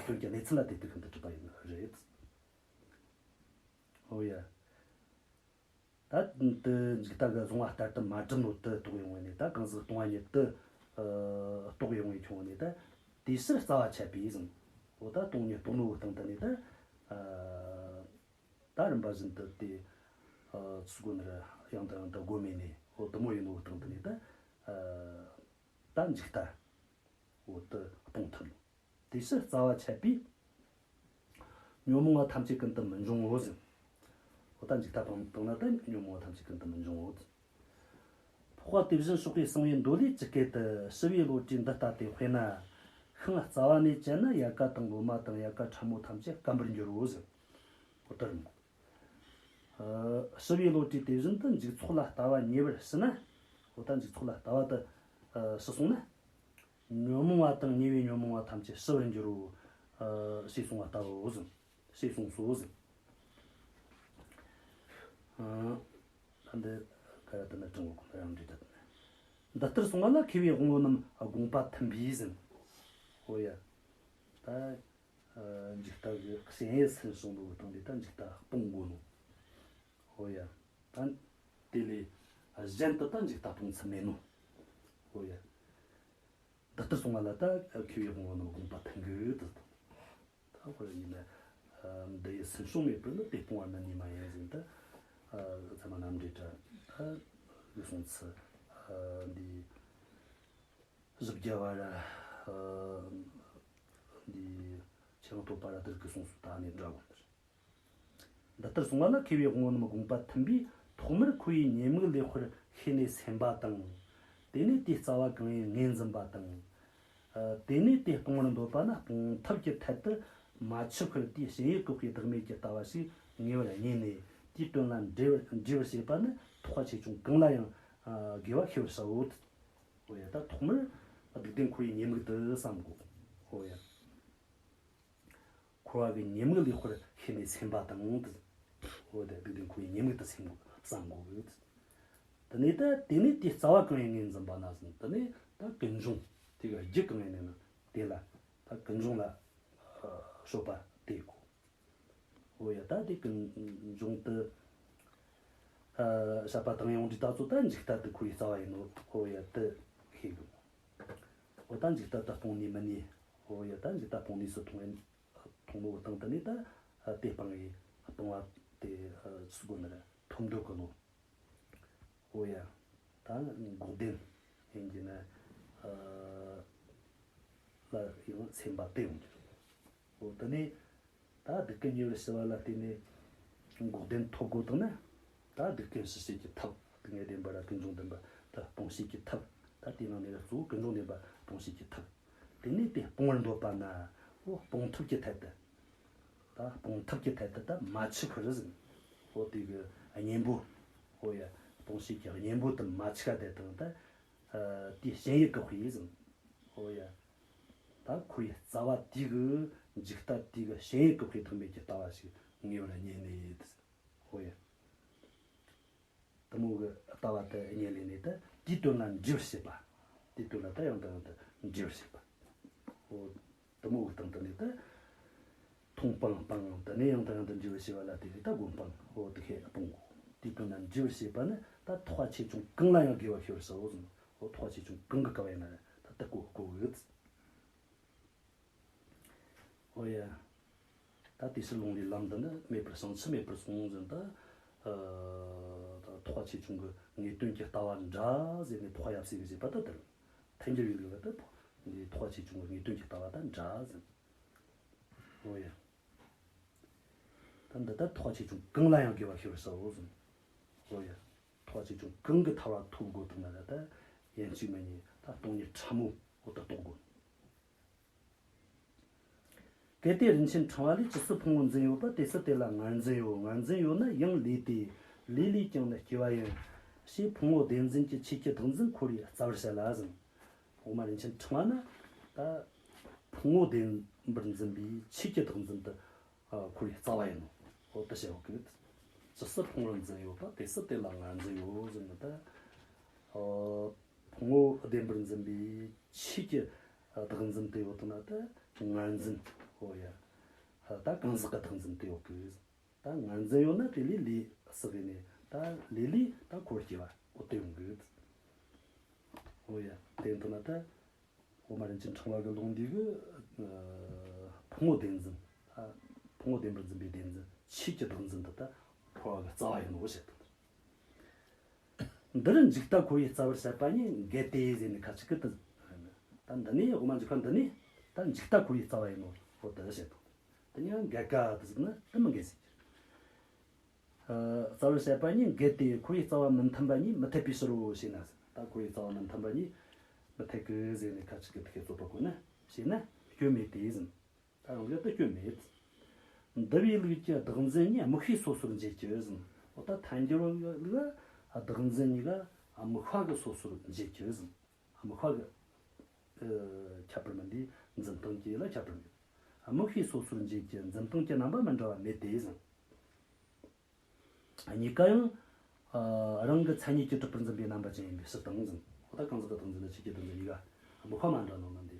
དོན་གྱི་གནས་ཚུལ་ལ་དེ་ལྟར་ཤིན་ཏུ་གྲུབ་པ་ཡིན་ནོ་རེད། འོ་ཡ། ད་དེ་འཇིག་ལྟ་ག་གཟུང་བ་ལྟར་དུ་མ་གྲུབ་ནོ་དེ་རྟོགས་ཡོང་བ་ནས། ད་གང་ཟག་སྟོང་བ་ཉིད་དེ། ཨ། རྟོགས་ཡོང་བའི་ཁྱོན་ནས། ད་དེའི་ཕྱིར་རྩ་བ་ཆད་པས་ཟེར། འོ། ད་སྟོང་ཉིད་རྟོགས་ནོ་གི་སྟེང་དུ་ནས་ད། ཨ། ད་རིམ་པ་བཞིན་དུ་དེ། ཨ། ཚུལ་གོ་ནི་ར་ཡང་དང་ཡང་དུ་སྒོམ་མེད་ནས། འོ། དེ་མོ་ཡིན་ནོ་གི་སྟེང་དུ་ནས་ད། ཨ། ད་འཇིག་ལྟ། འོ། དེ་སྤོང་ཐུབ། དེའི་ཕྱིར་རྩ་བ་ཆད་པས་ཉོན་མོངས་པ་ཐམས་ཅད་ཀུན་ཏུ་མི་འབྱུང་ངོ་ཟེར། འོ། ད་འཇིག་ལྟ་སྤངས་བཏང་ན་ད་ཉོན་མོངས་པ་ཐམས་ཅད་ཀུན་ཏུ་མི་འབྱུང་ངོ་ཟེར། འཕགས་པ་དེ་བཞིན་གཤེགས་པས་གསང་བའི་མདོ་ལས་ཇི་སྐད་དུ། ཞི་བའི་བློ་གྲོས་འདི་ལྟ་སྟེ་དཔེར་ན། ཤིང་རྩ་བ་ནས་བཅད་ན་ཡལ་ག་དང་ལོ་མ་དང་ཡལ་ག་ཕྲ་མོ་ཐམས་ཅད་སྐམ་པར་འགྱུར་རོ་ཟེར། འོ། ལྟར་མོ། ཨ། ཞི་བའི་བློ་གྲོས་དེ་བཞིན་དུ་འཇིག་ཚོགས་ལ་ལྟ་བ་ཉེ་བར་ཞི་ན། འོ། ད་འཇིག་ཚོགས་ལ་ལྟ་བ་དེ། ཨ། ཞི་སོང་ན། ཉོན་མོངས་པ་དང་ཉེ་བའི་ཉོན་མོངས་པ་ཐམས་ཅད་ཞི་བར་འགྱུར་རོ། ཨ། ཞེས་གསུངས་པ་ལྟ་བུའོ་ཟེར། ཞེས་གསུངས་སོ་ཟེར། ཨ། ད་འདི་ག་ར་དེ་ནི་དྲང་པོ་ཁོ་ན་རང་འགྲེལ་ད་དེ་ནི། འདི་ལྟར་གསུངས་པ་ལ་མཁས་པའི་དབང་པོ་རྣམས་དགོངས་པ་མཐུན་པས་ཟེར། འོ་ཡ། ད། ཨ། འཇིག་ལྟ་གི་ཞེན་ཡུལ་སེམས་བྱུང་ལོ་བཏང་སྟེ་ད་འཇིག་ལྟ་སྤོང་དགོས་ནོ། འོ་ཡ། ད་དེ་ལས་གཞན་དུ་ད་འཇིག་ལྟ་སྤོང་ཚུལ་མེད་ནོ། འོ་ཡ། འདི་ལྟར་གསུངས་པ་ལ་ད་མཁས་པའི་དབང་པོ་རྣམས་དགོངས་པ་མཐུན་གི་ད། ད་ཁོ་རང་ཡིན་ན། ཨ། འདི་ཡི་སེམས་བྱུང་མེད་པར་ནི་དེ་སྤོང་བར་མི་ནུས་མ་ཡིན་ཟེར། ད། ཨ། ཚད་མ་རྣམ་འགྲེལ་དྲ་ད་གི་གསུངས་ཚུལ། ཨ། འདི་བཞི་བརྒྱ་པ་ར། ཨ། འདི་ཆེས་ཡང་ཐོབ་པ་ར་དེར་གི་གསུངས་ཚུལ་ད་ནི་འདྲ་བོ་འདིར། འདི་ལྟར་གསུངས་པ་ལ་མཁས་པའི་དབང་པོ་རྣམས་དགོངས་པ་མཐུན་པས། ཐོག་མར་ཁོ་བོས་ཉེས་དམིགས་ལེགས་པར་ཤེས་ནས་སེམས་པ་དང་། དེ་ནས་དེའི་རྩ་བ་གང་ཡིན་ངོས་འཛིན་པ་དང་། ཨ། དེ་ནས་དེ་སྤོང་བར་འདོད་པ་ན་སྤོང་ཐབས་ཀྱི་ཐད་དུ་མ་འཆི་ཁར་དེའི་ཞེན་ཡུལ་བཀག་པའི་བདག་མེད་ཀྱི་ལྟ་བ་ཞིག་ངེས་པར་རྙེད་ནས། དེའི་དོན་ལ་འདྲིས་པར་འདྲིས་པར་བྱེད་པ་ནི་ཐེག་པ་ཆེ་ཆུང་གང་ལ་ཡང་དགེ་བ་ཤེས་པར་བྱའོ། འོ་ཡ། ད་ཐོག་མར་སྡིག་ལྡན་འཁོར་བའི་ཉེས་དམིགས་དེ་བསམ་དགོས། འོ་ཡ། འཁོར་བ་གི་ཉེས་དམིགས་ལེགས་པར་ཤེས་ནས་སེམས་པ་དང་། འོ་དེ་སྡིག་ལྡན་འཁོར་བའི་ཉེས་དམིགས་དེ་སེམས་བསམ་དགོས་གི། དེ་ནས་ད་དེ་ནས་དེའི་རྩ་བ་གང་ཡིན་ངོས་འཛིན་པ་ན་ཟེར། དེ་ནས་ད་ཀུན་འབྱུང་དེ་གི་རྒྱུ་གང་ཡིན་ནི་དེ་ལ། ད་ཀུན་འབྱུང་ལ་ཨ་དཔྱོད་པ་དེ་དགོས། འོ་ཡ། ད་དེ་ཀུན་འབྱུང་དེ་ཨ་བཤད་པ་དང་ཡོངས་འདྲིས་ད་ཚོ་ད་འཇིག་ལྟ་དེ་ཁོ་བོའི་རྩ་བ་ཡིན་ནོ། འོ་ཡ། དེ་ཤེས་དགོས། འོ་ད་འཇིག་ལྟ་དེ་སྤོང་ནུས་མི་ནུས། འོ་ཡ། ད་འཇིག་ལྟ་སྤོང་ནུས་སུ་མཐོང་ཡིན། མཐོང་ནོ་སྟེང་དུ་ནས་ད་དེ་སྤང་བའི་སྤང་བ་དེ་ཨ་ཚུགས་དགོས་ནི་རེད། ཐོབ་འདོད་གི་བློ། འོ་ཡ། ད་འགོག་བདེན་ཡིན་གྱི་ན་ཨ་ལ་ཡང་སེམས་པ་དེ་ཡོང་གི་རེད། འོ་དེ་ནས་ད་སྡིག་ཀུན་ཉེ་བར་ཞི་བ་ལ་བརྟེན་ནས་འགོག་བདེན་ཐོབ་དགོས་དང་ན། ད་སྡིག་ཀུན་ཞི་བྱེད་ཀྱི་ཐབས། སྡུག་བསྔལ་བདེན་པ་ར་ཀུན་འབྱུང་བདེན་པ་ད་སྤོང་བྱེད་ཀྱི་ཐབས། ད་དེའི་ནང་ནས་གཙོ་བོ་ཀུན་འབྱུང་བདེན་པ་སྤོང་བྱེད་ཀྱི་ཐབས། དེ་ནས་དེ་སྤོང་བར་འདོད་པ་ན། འོ་སྤོང་ཐབས་ཀྱི་ཐད་དུ། ད་སྤོང་ཐབས་ཀྱི་ཐད་དུ་ད་མ་འཆི་ཁར་ཟེར། འོ་དེ་གི་གཉེན་པོ། འོ་ཡ། སྤོང་བྱེད་ཀྱི་གཉེན་པོ་དེ་མ་འཆི་ཁ་དེ་དང་ད། ཨ་དེའི་ཞེན་ཡུལ་བཀག་པས་ཟེར། འོ་ཡ། ད་ཁོ་བོའི་རྩ་བ་དེ་གི་འཇིག་ལྟ་དེ་གི་ཞེན་ཡུལ་བཀག་པའི་བདག་མེད་ཀྱི་ལྟ་བ་ཞིག་ངེས་པར་རྙེད་ནས། འོ་ཡ། དེ་མོ་གི་ལྟ་བ་དེ་རྙེད་ལས་ནས་ད་དེའི་དོན་ལ་འདྲིས་པར་བྱེད་པ། དེའི་དོན་ལ་ད་ཡང་དང་ཡང་དུ་འདྲིས་པར་བྱེད་པ། འོ་དེ་མོ་གི་སྟེང་དུ་ནས་ད་མཐོང་སྤང་སྤང་། དེ་ནས་ཡང་དང་ཡང་དུ་འདྲིས་པར་བྱེད་པ་ལ་དེ་ནས་ད་སྒོམ་སྤང་། འོ་དེ་ཤེས་སྤོང་དགོས། དེའི་དོན་ལ་འདྲིས་པར་བྱེད་པ་ནི་ད་ཐེག་པ་ཆེ་ཆུང་གང་ལ་ཡང་དགེ་བ་ཤེས་པར་བྱའོ་ཟེར། འོ་ཐེག་པ་ཆེ་ཆུང་གང་གི་སྐབས་ཡིན་ན་ད་དེ་གོ་དགོས་གི། འོ་ཡ། ད་དེ་ཕྱིར་ལུང་ལས་ལམ་འདི་ནི་མེད་པར་བྱང་ཆུབ་མེད་པར་གསུངས་ཟེར། ད་ཨ་ད་ཐེག་པ་ཆེ་ཆུང་གི་ངེས་དོན་གྱི་ལྟ་བ་འདྲ་ཟེར་ནས་ཐེག་པ་ཡབ་སྲས་ཀྱིས་བཞེད་པ་ད་དེར་ཐལ་འགྱུར་བའི་ལུགས་ལ་ད་འདི་ཐེག་པ་ཆེ་ཆུང་གི་ངེས་དོན་གྱི་ལྟ་བ་ད་འདྲ་ཟེར། འོ་ཡ། ད་འདི་ལྟར་ཐེག་པ་ཆེ་ཆུང་གང་ལ་ཡང་དགེ་བ་ཤེས་པར་བྱའོ་ཟེར། འོ་ཡ། ཐེག་པ་ཆེ་ཆུང་གང་གི་ཐར་པ་ཐོབ་དགོས་དང་ན་ད་ཡིན་གཅིག་མིན་གཉིས་ད་སྟོང་ཉིད་ཕྲ་མོ་འོ་ད་རྟོགས་དགོས། གལ་ཏེ་རིན་ཆེན་ཕྲེང་བ་ལས། ཇི་སྲིད་ཕུང་པོ་འཛིན་ཡོད་པ། དེ་སྲིད་དེ་ལ་ངར་འཛིན་ཡོད། ངར་འཛིན་ཡོད་ན་ཡང་ལས་དེ། ལས་ལས་ཀྱང་ནི་སྐྱེ་བ་ཡིན། ཞེས་ཕུང་པོ་བདེན་འཛིན་གྱི་ཆོས་ཀྱི་བདག་འཛིན་ཁོ་རའི་རྩ་བར་བཤད་ལ་ཟེར། འོག་མ་རིན་ཆེན་ཕྲེང་བ་ནི་ད་ཕུང་པོ་བདེན་པར་འཛིན་པའི་ཆོས་ཀྱི་བདག་འཛིན་དེ་ཁོ་རའི་རྩ་བ་ཡིན་ནོ། འོ་དེ་བཤད་ཡོད་གི། ཇི་སྲིད་ཕུང་པོར་འཛིན་ཡོད་པ། དེ་སྲིད་དེ་ལ་ངར་འཛིན་ཡོད་ཟེར་ནི་ད། ཕུང་པོ་བདེན་པར་འཛིན་པའི་ཆོས་ཀྱི་བདག་འཛིན་དེ་ཡོད་དོ་ན་ད་ངར་འཛིན། འོ་ཡ། ད་གང་ཟག་གི་བདག་འཛིན་དེ་ཡོད་གི། ད་ངར་འཛིན་ཡོད་ན་དེ་ལས་ལས་བསགས་ནས་ད་ལས་ལས་ད་ཁོར་སྐྱེ་བ་འོ་དེ་ཡོང་གི། འོ་ཡ། དེ་ཡིན་དོ་ན་ད་འོག་མ་རིན་ཆེན་ཕྲེང་བ་གི་ལུང་འདི་གི་ཕུང་པོ་བདེན་འཛིན། ད་ཕུང་པོ་བདེན་པར་འཛིན་པའི་བདེན་འཛིན། ཆོས་ཀྱི་བདག་འཛིན་དེ་ད་ཕྲེང་བ་གི་རྩ་བ་ཡིན་ནོ་བཤད་དོ། འདིར་འཇིག་ལྟ་ཁོ་བོའི་རྩ་བར་བཤད་པ་ཉིད་འགལ་ཏེ་ཟེར་ནས་ཁ་ཅིག་གིས་དེ། ད་འདི་ནས་དབུ་མ་འཇུག་པ་འདི་ནས་ད་འཇིག་ལྟ་ཁོ་བོའི་རྩ་བ་ཡིན་ནོ། འོ་དེ་བཤད་དོ། དེ་ནས་འགལ་ག་དེ་ཟེར་ན་དེ་མི་འགལ་ཟེར། ཨ། རྩ་བར་བཤད་པ་ཉིད་འགལ་ཏེ་ཁོ་བོའི་རྩ་བ་མི་མཐུན་པ་ཉིད་མི་འཐད་པའི་ཕྱིར་རོ་ཞེ་ན་ཟེར། ད་ཁོ་བོའི་རྩ་བ་མི་མཐུན་པ་ཉིད་མི་འཐད་གི་ཟེར་ནས་ཁ་ཅིག་གིས་དེ་སྐད་རྩོད་པ་གོ་ན་ཞེ་ན་སྐྱོན་མེད་དེ་ཟེར། ད་རང་གི་དེ་སྐྱོན་མེད། འདུལ་བའི་ལུགས་ཀྱི་བདག་འཛིན་ཉིད་དམིགས་པའི་སོ་སོར་འབྱེད་ཀྱི་ཟེར། འོ་ད་ཐལ་འགྱུར་བ་ལུགས་ལ་བདག་འཛིན་གཉིས་ཀ་དམིགས་པ་གི་སོ་སོར་འབྱེད་ཀྱི་ཟེར། དམིགས་པ་གི་ཨ་ཁྱད་པར་མིན་དེ་འཛིན་སྟངས་ཀྱི་ལ་ཁྱད་པར་མེད། དམིགས་པའི་སོ་སོར་འབྱེད་ཀྱི་འཛིན་སྟངས་ཀྱི་རྣམ་པ་མི་འདྲ་བ་མེད་དེ་ཟེར། གཉིས་ཀ་ཡང་། ཨ། རང་གི་མཚན་ཉིད་ཀྱིས་གྲུབ་པར་འཛིན་པའི་རྣམ་པ་ཅན་ཡིན་པའི་ཕྱིར་དང་ཟེར། འོ་ད་གང་ཟག་གི་བདག་འཛིན་དང་ཆོས་ཀྱི་བདག་འཛིན་གཉིས་ཀ་དམིགས་པ་མ་འདྲ་ནོ་ན་འདི།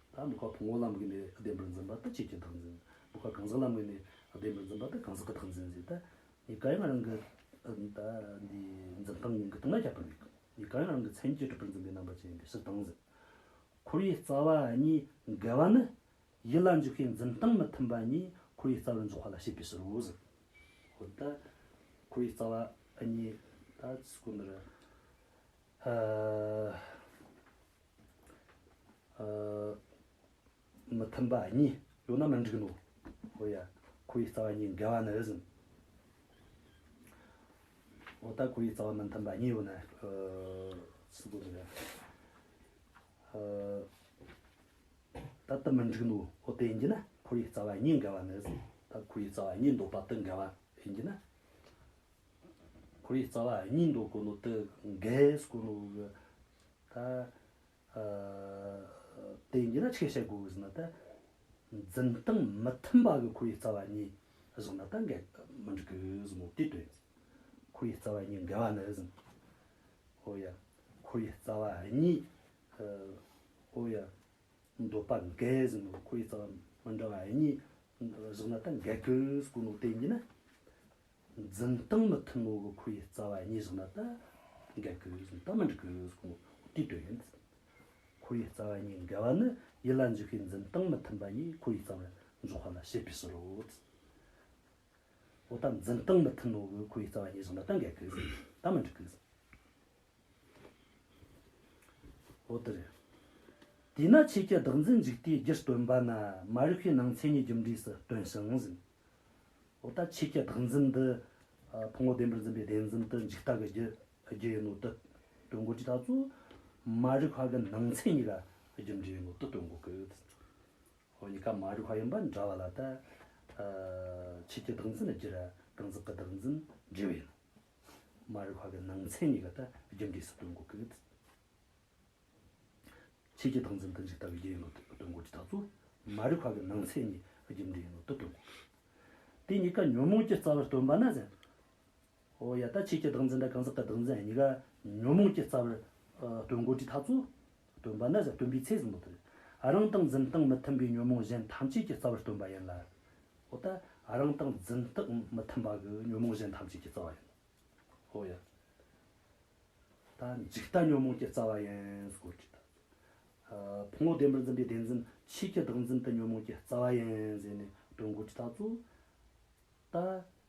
ད་དམིགས་པ་ཕུང་པོ་ལ་དམིགས་ནས་བདེན་པར་འཛིན་པ་དེ་ཆོས་ཀྱི་བདག་འཛིན། དམིགས་པ་གང་ཟག་ལ་དམིགས་ནས་བདེན་པར་འཛིན་པ་དེ་གང་ཟག་གི་བདག་འཛིན་ཟེར། ད་གཉིས་ཀ་ཡང་རང་གི། ཨ། ད་འདི་འཛིན་སྟངས་གི་སྟེང་ལ་ཁྱད་པར་མེད། གཉིས་ཀ་ཡང་རང་གི་མཚན་ཉིད་ཀྱིས་གྲུབ་པར་འཛིན་པའི་རྣམ་པ་ཅན་ཡིན་པའི་ཕྱིར་དང་ཟེར། ཁོར་ཡུག་རྩ་བ་གཉིས་འགལ་བ་ནི། ཡིད་ལ་འཇུག་པའི་འཛིན་སྟངས་མི་མཐུན་པ་གཉིས་ཁོར་ཡུག་རྩ་བར་འཇོག་པ་ལ་བྱེད་པའི་ཕྱིར་རོ་ཟེར། འོ་ད་ཁོར་ཡུག་རྩ་བ་གཉིས་ད་ཅི་གོ་ནི་རེད། ཨ། ཨ། མི་མཐུན་པ་གཉིས་ཡོད་ན་མི་འགྲིག་ནོ། འོ་ཡ། ཁོར་ཡུག་རྩ་བ་གཉིས་འགལ་བ་ནི་ཟེར། འོ་ད་ཁོར་ཡུག་རྩ་བ་མི་མཐུན་པ་གཉིས་ཡོད་ན། ཨ། ཅི་གོ་ནི་རེད། ཨ། ད་དེ་མི་འགྲིག་ནོ། འོ་དེ་ཡིན་གྱི་ན་ཁོར་ཡུག་རྩ་བ་གཉིས་འགལ་བ་ནི་ཟེར། ད་ཁོར་ཡུག་རྩ་བ་གཉིས་འདོད་པ་དེ་འགལ་བ་ཡིན་གྱི་ན། ཁོར་ཡུག་རྩ་བ་གཉིས་འདོད་གོ་ནོ་དེ་འགལ་གོ་ནོ་གི། ད། ཨ། དེ་ཡིན་གྱི་ན་ཆི་བཤད་དགོས་ཟེར་ན་ད། འཛིན་སྟངས་མི་མཐུན་པ་གི་ཁོར་ཡུག་རྩ་བ་གཉིས་བཞག་ན་ད་འགལ་མི་འགྲིག་གི་ཟེར་ནོ་དེ་དོན་ཡིན། ཁོར་ཡུག་རྩ་བ་གཉིས་འགལ་བ་ནི་ཟེར། འོ་ཡ། ཁོར་ཡུག་རྩ་བ་གཉིས། ཨ། འོ་ཡ། འདོད་པ་འགལ་ཟེར་ནོ། ཁོར་ཡུག་རྩ་བ་མི་འདྲ་བ་གཉིས་བཞག་ན་ད་འགལ་གི་ཟེར་གོ་ནོ་དེ་ཡིན་ན། འཛིན་སྟངས་མི་མཐུན་ནོ་གི་ཁོར་ཡུག་རྩ་བ་གཉིས་བཞག་ན་ད་འགལ་གི་ཟེར་ནོ། ད་མི་འགྲིག་གི་ཟེར་གོ་ནོ་དེའི་དོན་ཡིན། ཁོར་ཡུག་རྩ་བ་གཉིས་འགལ་བ་ནི་ཡིད་ལ་འཇུག་པའི་འཛིན་སྟངས་མི་མཐུན་པ་གཉིས་ཁོར་ཡུག་རྩ་བར་འཇོག་པ་ལ་བྱེད་པའི་ཕྱིར་རོ། འོ་ད་འཛིན་སྟངས་མི་མཐུན་ནོ་གི་ཁོར་ཡུག་རྩ་བ་གཉིས་བཞག་ན་ད་འགལ་གི་ཟེར། ད་མི་འགྲིག་གི་ཟེར། འོ་དེ་རེད། དེས་ན་ཆོས་ཀྱི་བདག་འཛིན་འཇིག་ལྟའི་རྒྱུར་སྟོན་པ་ན་མ་རིག་པའི་ནང་མཚན་ཉིད་རྒྱུ་འབྲས་སུ་སྟོན་ཞིང་ཟེར། འོ་ད་ཆོས་ཀྱི་བདག་འཛིན་འདི། ཨ། ཕུང་པོ་བདེན་པར་འཛིན་པའི་བདེན་འཛིན་དེ་འཇིག་ལྟ་གི་རྒྱུ་རྒྱུ་ཡིན་ནོ་དེ་སྟོན་གོ་དུས་ད་ཚོ། མ་རིག་པ་གི་ནང་མཚན་ཉིད་ཀ་རྒྱུ་འབྲས་ཡིན་ནོ་དེ་སྟོན་གོ་གི། འོ་གཉིས་ཀ་མ་རིག་པ་ཡིན་པ་འདྲ་བ་ལ་ད། ཨ། ཆོས་ཀྱི་བདག་འཛིན་རྒྱུ་ར་གང་ཟག་གི་བདག་འཛིན་འབྲས་བུ་ཡིན། མ་རིག་པ་གི་ནང་མཚན་ཉིད་ཀ་ད་རྒྱུ་འབྲས་སུ་སྟོན་གོ་གི། ཆོས་ཀྱི་བདག་འཛིན་དེ་འཇིག་ལྟ་བུའི་རྒྱུ་ཡིན་ནོ་སྟོན་གོ་དུས་ད་ཚོ། མ་རིག་པ་གི་ནང་མཚན་ཉིད་རྒྱུ་འབྲས་ཡིན་ནོ་དེ་སྟོན་གོ་གི། དེ་གཉིས་ཀ་ཉོན་མོངས་ཀྱི་རྩ་བར་སྟོན་པ་ན་ཟེར། འོ་ཡ། ད་ཆོས་ཀྱི་བདག་འཛིན་དང་གང་ཟག་གི་བདག་འཛིན་གཉིས་ཀ་ཉོན་མོངས་ཀྱི་རྩ་བར། ཨ། སྟོན་གོ་དུས་ད་ཚོ། སྟོན་པ་ན་ཟེར། སྟོན་པའི་ཚེ་ཟེར་ནོ་དེ་རེད། རང་དང་འཛིན་སྟངས་མི་མཐུན་པའི་ཉོན་མོངས་གཞན་ཐམས་ཅད་ཀྱི་རྩ་བར་སྟོན་པ་ཡིན་ལ། འོ་ད་རང་དང་འཛིན་སྟངས་མི་མཐུན་པ་གི་ཉོན་མོངས་གཞན་ཐམས་ཅད་ཀྱི་རྩ་བ་ཡིན། འོ་ཡ། ད་འཇིག་ལྟ་ཉོན་མོངས་ཀྱི་རྩ་བ་ཡིན་ཟེར་གོ་དུས་ད། ཨ། ཕུང་པོ་བདེན་པར་འཛིན་པའི་བདེན་འཛིན་ཆོས་ཀྱི་བདག་འཛིན་དེ་ཉོན་མོངས་ཀྱི་རྩ་བ་ཡིན་ཟེར་ནས་སྟོན་གོ་དུས་ད་ཚོ། ད་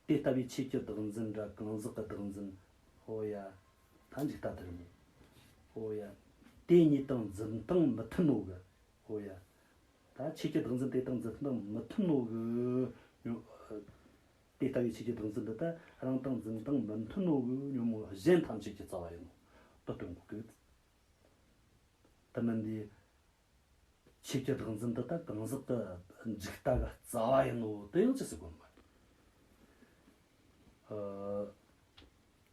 དེ་ལྟ་བུའི་ཆོས་ཀྱི་བདག་འཛིན་ར་གང་ཟག་གི་བདག་འཛིན། འོ་ཡ། ད་འཇིག་ལྟ་དེ་རེད་མོ། འོ་ཡ། དེ་གཉིས་དང་འཛིན་སྟངས་མི་མཐུན་ནོ་གི། འོ་ཡ། ད་ཆོས་ཀྱི་བདག་འཛིན་དེ་དང་འཛིན་སྟངས་མི་མཐུན་ནོ་གི། ཨ། དེ་ལྟ་བུའི་ཆོས་ཀྱི་བདག་འཛིན་འདི་ད་རང་དང་འཛིན་སྟངས་མི་མཐུན་ནོ་གི་ཉོན་མོངས་གཞན་ཐམས་ཅད་ཀྱི་རྩ་བ་ཡིན་ནོ་དེ་སྟོན་གོ་གི། དེ་མིན་དེ། ཆོས་ཀྱི་བདག་འཛིན་འདི་ད་གང་ཟག་གི་འཇིག་ལྟ་གི་རྩ་བ་ཡིན་ནོ་དེ་ཡང་ཅི་ཟེར་དགོས་ནི་མ་རེད།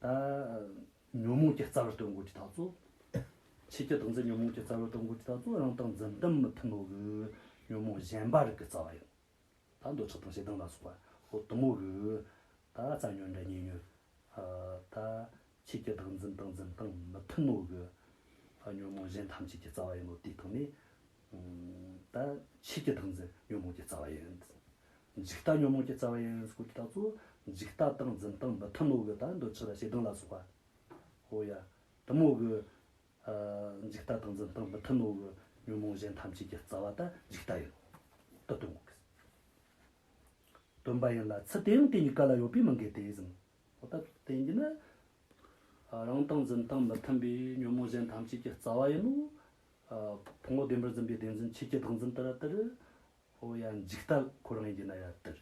ཨ། ད་ཉོན་མོངས་ཀྱི་རྩ་བར་སྟོན་དགོས་ཀྱི་ད་ཚོ། ཆོས་ཀྱི་བདག་འཛིན་ཉོན་མོངས་ཀྱི་རྩ་བར་སྟོན་དགོས་ཀྱི་ད་ཚོ། རང་དང་འཛིན་སྟངས་མི་མཐུན་ནོ་གི་ཉོན་མོངས་གཞན་པ་རིགས་ཀྱི་རྩ་བ་ཡིན། ད་འདོད་ཆགས་དང་ཞེ་སྡང་ལ་སོགས་པ་འོ་དེ་མོ་གི་ད་རྩ་ཉོན་ར་གཉེན་ཉོན། ཨ། ད་ཆོས་ཀྱི་བདག་འཛིན་དང་འཛིན་སྟངས་མི་མཐུན་ནོ་གི་ཨ་ཉོན་མོངས་གཞན་ཐམས་ཅད་ཀྱི་རྩ་བ་ཡིན་ནོ་དེའི་ཐོག་ནས། ཨ། ད་ཆོས་ཀྱི་བདག་འཛིན་ཉོན་མོངས་ཀྱི་རྩ་བ་ཡིན། འཇིག་ལྟ་ཉོན་མོངས་ཀྱི་རྩ་བ་ཡིན་ཟེར་གོ་དུས་ད་ཚོ། འཇིག་ལྟ་དང་འཛིན་སྟངས་མི་མཐུན་ནོ་གི་ད་འདོད་ཆགས་ར་ཞེ་སྡང་ལ་སོགས་པ། འོ་ཡ། དེ་མོ་གི་ཨ། འཇིག་ལྟ་དང་འཛིན་སྟངས་མི་མཐུན་ནོ་གི་ཉོན་མོངས་གཞན་ཐམས་ཅད་ཀྱི་རྩ་བ་ད་འཇིག་ལྟ་ཡིན། དེ་སྟོན་དགོས་གི། སྟོན་པ་ཡིན་ལ་ཚུལ་དེ་ཡང་དེ་གཉིས་ཀ་ལ་ཡོད་པས་མི་འགལ་ཏེ་ཟེར། འོ་ད་དེ་ཡིན་གྱི་ན། ཨ། རང་དང་འཛིན་སྟངས་མི་མཐུན་པའི་ཉོན་མོངས་གཞན་ཐམས་ཅད་ཀྱི་རྩ་བ་ཡིན་ནོ། ཨ། ཕུང་པོ་བདེན་པར་འཛིན་པའི་བདེན་འཛིན་ཆོས་ཀྱི་བདག་འཛིན་ལྟར་ལྟར། འོ་ཡ། འཇིག་ལྟ་ཁོ་རང་ཡིན་གྱི་ན་ཡ་ལྟར།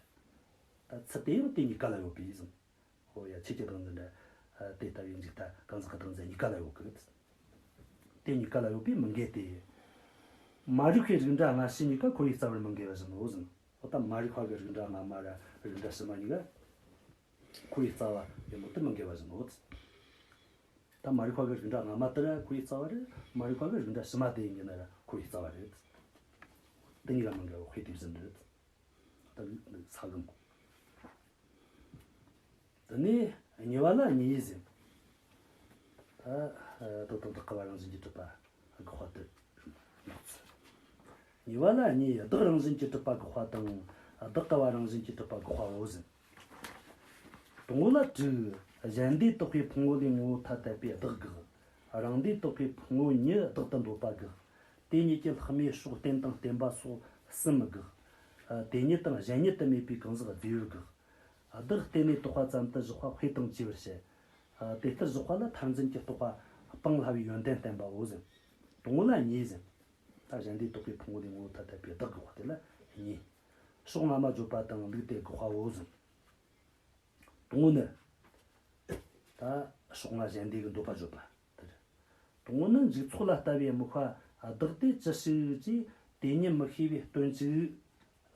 ད་ཚུལ་དེ་ཡང་དེ་གཉིས་ཀ་ལ་ཡོད་པས་ཟེར། འོ་ཡ། ཆོས་ཀྱི་བདག་འཛིན་ར། ཨ། དེ་ལྟ་བུའི་འཇིག་ལྟ་གང་ཟག་གི་བདག་འཛིན་གཉིས་ཀ་ལ་ཡོད་གི། དེ་གཉིས་ཀ་ལ་ཡོད་པས་མི་འགལ་ཏེ། མ་རིག་པའི་རིགས་འདྲ་སྔ་ཕྱི་གཉིས་ཀ་ཁོ་བོའི་རྩ་བར་མི་འགལ་བ་བཞིན་ནོ་ཟེར། འོ་ད་མ་རིག་པ་གི་རིགས་འདྲ་སྔ་མ་ར་རིགས་འདྲ་ཕྱི་མ་གཉིས་ཀ་ཁོ་བོའི་རྩ་བ་ཡིན་ནོ་དེ་མི་འགལ་བ་བཞིན་ནོ། ད་མ་རིག་པ་གི་རིགས་འདྲ་སྔ་མ་དེ་ར་ཁོ་བོའི་རྩ་བ་རེད། མ་རིག་པ་གི་རིགས་འདྲ་ཕྱི་མ་དེ་ཡིན་གྱི་ན་ར་ཁོ་བོའི་རྩ་བ་རེད། དེ་གཉིས་ཀ་མི་འགལ་བ་དཔེ་དེ་བཞིན་རེད། ད་ས་གི་མོ། དེ་ནས་གཉིས་པ་ལ་གཉིས་ཟེར། ད་དོན་དམ་བདག་གི་བ་རང་བཞིན་གྱིས་གྲུབ་པ་དགག་པ་དེ། གཉིས་པ་ལ་གཉིས། བདག་རང་བཞིན་གྱིས་གྲུབ་པ་དགག་པ་དང་། བདག་གི་བ་རང་བཞིན་གྱིས་གྲུབ་པ་དགག་པའོ་ཟེར། དང་པོ་ལ་དྲུག། གཞན་སྡེ་དག་པའི་ཕུང་པོ་ལས་ངོ་བོ་ཐ་དད་པའི་བདག་དགག། རང་སྡེ་དག་པའི་ཕུང་པོ་ཉིད་བདག་ཏུ་འདོད་པ་དགག། དེ་གཉིས་ཀྱི་ལྷག་མེད་ཕྱོགས་རྟེན་དང་བརྟེན་པ་སོགས་གསུམ་དགག། དེ་ཉིད་དང་གཞན་ཉིད་དུ་མེད་པའི་གང་ཟག་རྫས་ཡོད་དགག། བདག་བརྟེན་ནས་བཏགས་པ་ཙམ་དུ་བཞག་པ་དཔེ་དང་བཅས་པར་བཤད། དེ་ལྟར་བཞག་པ་ལ་མཐར་འཛིན་གྱི་རྟོག་པ་སྤང་སླ་བའི་ཡོན་ཏན་བསྟན་པའོ་ཟེར། དང་པོ་ལ་གཉིས་ཟེར། ད་གཞན་སྡེ་དག་པའི་ཕུང་པོ་ལས་ངོ་བོ་ཐ་དད་པའི་བདག་དགག་པ་དེ་ལ་གཉིས། ཕྱོགས་སྔ་མ་བརྗོད་པ་དང་ལུགས་དེ་དགག་པའོ་ཟེར། དང་པོ་ནི། ད་ཕྱོགས་སྔ་གཞན་སྡེ་གི་འདོད་པ་བརྗོད་པ་དེ་རེད། དང་པོ་ནི་འཇུག་ཚོགས་ལ་ལྟ་བའི་དམིགས་པ་བདག་སྟེ་ཅི་ཞིག་ཅེས་དེ་ཉིད་མི་ཤེས་པའི་སྟོན་ཅིག་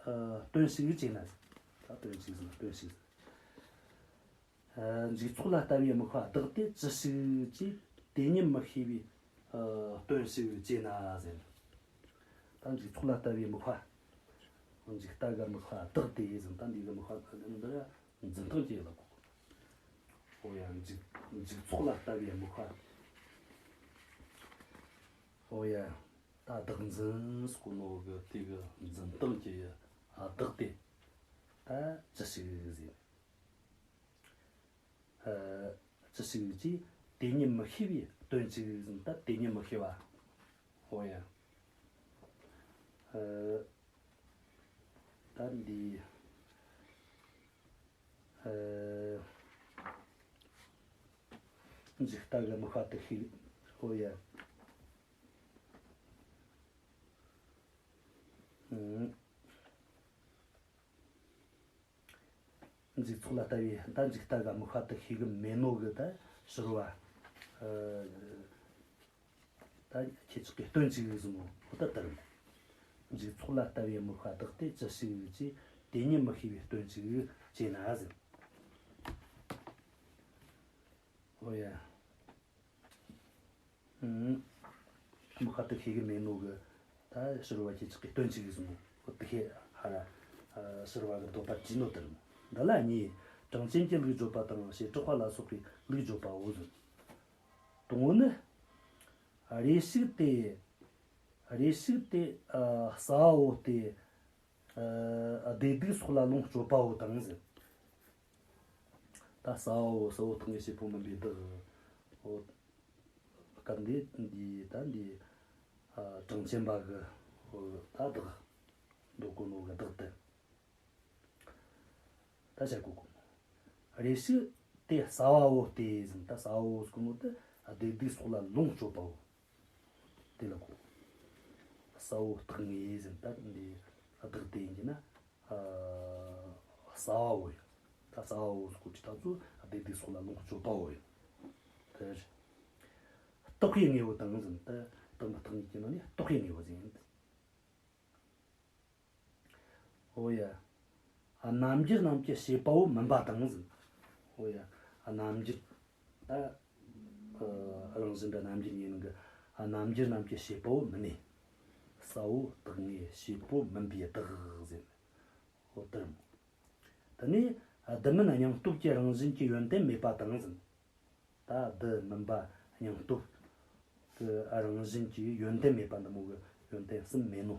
ཨ། སྟོན་ཞིག་ཅེ་ན། ད་སྟོན་ཞིག་ཟེར་ན་སྟོན་ཞིག་ཟེར། ཨ། འཇུག་ཚོགས་ལ་ལྟ་བའི་དམིགས་པ་བདག་སྟེ་ཅི་ཞིག་ཅེས་དེ་ཉིད་མི་ཤེས་པའི་ཨ། སྟོན་ཞིག་ཅེ་ན་ཟེར། ད་འཇུག་ཚོགས་ལ་ལྟ་བའི་དམིགས་པ། འཇུག་ལྟ་གི་དམིགས་པ་བདག་སྟེ་ཟེར། ད་འདི་གི་དམིགས་པ་འདི་ར་འཛིན་སྟངས་ཀྱི་ཡུལ་ལ་གོ། འོ་ཡ། འཇུག་འཇུག་ཚོགས་ལ་ལྟ་བའི་དམིགས་པ། འོ་ཡ། ད་བདག་འཛིན་ཟེར་གོ་ནོ་གི་དེ་གི་འཛིན་སྟངས་ཀྱི་ཡུལ་བདག་སྟེ། ད་ཅི་ཞིག་ཟེར། ཨ། ཅི་ཞིག་ཅེས་དེ་ཉིད་མི་ཤེས་པའི་སྟོན་ཅིག་ཟེར། ད་དེ་ཉིད་མི་ཤེས་པ། འོ་ཡ། ཨ། ད་འདི། ཨ། འཇུག་ལྟ་གི་དམིགས་པ་དེ་ཤེས། འོ་ཡ། ཨུམ། འཇུག་ཚོགས་ལ་ལྟ་བའི་ད་འཇུག་ལྟ་གི་དམིགས་པ་དེ་ཤེས་གི་མེད་ནོ་གི་ད་ཕྱི་རོལ་བ། ཨ། ད་ཁྱེད་ཅག་གི་སྟོན་ཅིག་ཟེར་ནོ་འོ་ད་དེ་རེད། འཇུག་ཚོགས་ལ་ལྟ་བའི་དམིགས་པ་བདག་སྟེ་ཅི་ཞིག་ཅེས་དེ་ཉིད་མི་ཤེས་པའི་སྟོན་ཅིག་ཅེ་ན་ཟེར། འོ་ཡ། ཨུམ། དམིགས་པ་དེ་ཤེས་གི་མེད་ནོ་གི་ད་ཕྱི་རོལ་བ་ཁྱེད་ཅག་གི་སྟོན་ཅིག་ཟེར་ནོ་འོ་དེ་ཤེས་ཧ་ར། ཨ། ཕྱི་རོལ་བ་གི་འདོད་པ་བྲིས་ནོ་དེ་རེད། འདི་ལ་གཉིས། གྲངས་ཅན་གྱི་ལུགས་བརྗོད་པ་དང་བྱེ་བྲག་པ་ལ་སོགས་པའི་ལུགས་བརྗོད་པའོ་ཟེར། དང་པོ་ནི། རེ་ཞིག་དེ། རེ་ཞིག་དེ། ཨ། ས་བ་བོ་སྟེ། ཨ། བདེ་སྡུག་སོགས་ལ་ལོངས་སྤྱོད་པའོ་དང་ཟེར། ད་ས་བ་བོ་ས་བོ་ཐོག་ངེས་བྱེད་པོ་མིན་པའི་བདག་འོ། སྐབས་འདི་འདི་ད་འདི། ཨ། གྲངས་ཅན་པ་གི་འོ་ད་བདག་འདོད་གོ་ནོ་གི་བདག་དེ། ད་བྱ་གོ་གོ། རེ་ཞིག་དེ་ས་བ་བོ་སྟེ་ཟེར། ད་ས་བ་བོ་ཟེར་གོ་ནོ་དེ་བདེ་སྡུག་སོགས་ལ་ལོངས་སྤྱོད་པའོ། དེ་ལ་གོ། ས་བོ་ཐོག་ངེས་ཟེར། ད་འདི་བདག་དེ་ཡིན་གྱི་ན། ཨ། ས་བ་བོ་ཡིན། ད་ས་བ་བོ་ཟེར་གོ་དུས་ད་ཚོ་བདེ་སྡུག་སོགས་ལ་ལོངས་སྤྱོད་པའོ་ཡིན། དེ་རེད། བཏགས་པའི་དངོས་པོ་དང་ཟེར། ད་བཏགས་མི་བཏགས་གཉིས་ཀྱི་ནང་ནས་བཏགས་པའི་དངོས་པོ་ཟེར་ཡིན། འོ་ཡ། རྣམ་འགྱུར་རྣམས་ཀྱི་བྱེད་པ་བོ་མིན་པ་དང་ཟེར། འོ་ཡ། རྣམ་འགྱུར། ད། ཨ། རང་བཞིན་འདྲ་རྣམ་འགྱུར་ཡིན་གི། རྣམ་འགྱུར་རྣམས་ཀྱི་བྱེད་པ་བོ་མིན་ནས། གསལ་བོ་བཏགས་ངེས་བྱེད་པོ་མིན་པའི་བདག་ཟེར། འོ་དེ་རེད་མོ། དེ་ནས་ཨ། དེ་མིན་སྙིང་སྟོབས་ཀྱི་རང་བཞིན་གྱི་ཡོན་ཏན་མེད་པ་དང་ཟེར། ད་དེ་མིན་པ་སྙིང་སྟོབས་ཀྱི་རང་བཞིན་གྱི་ཡོན་ཏན་མེད་པ། འདི་མོ་གི་ཡོན་ཏན་གསུམ་མེད་ནོ།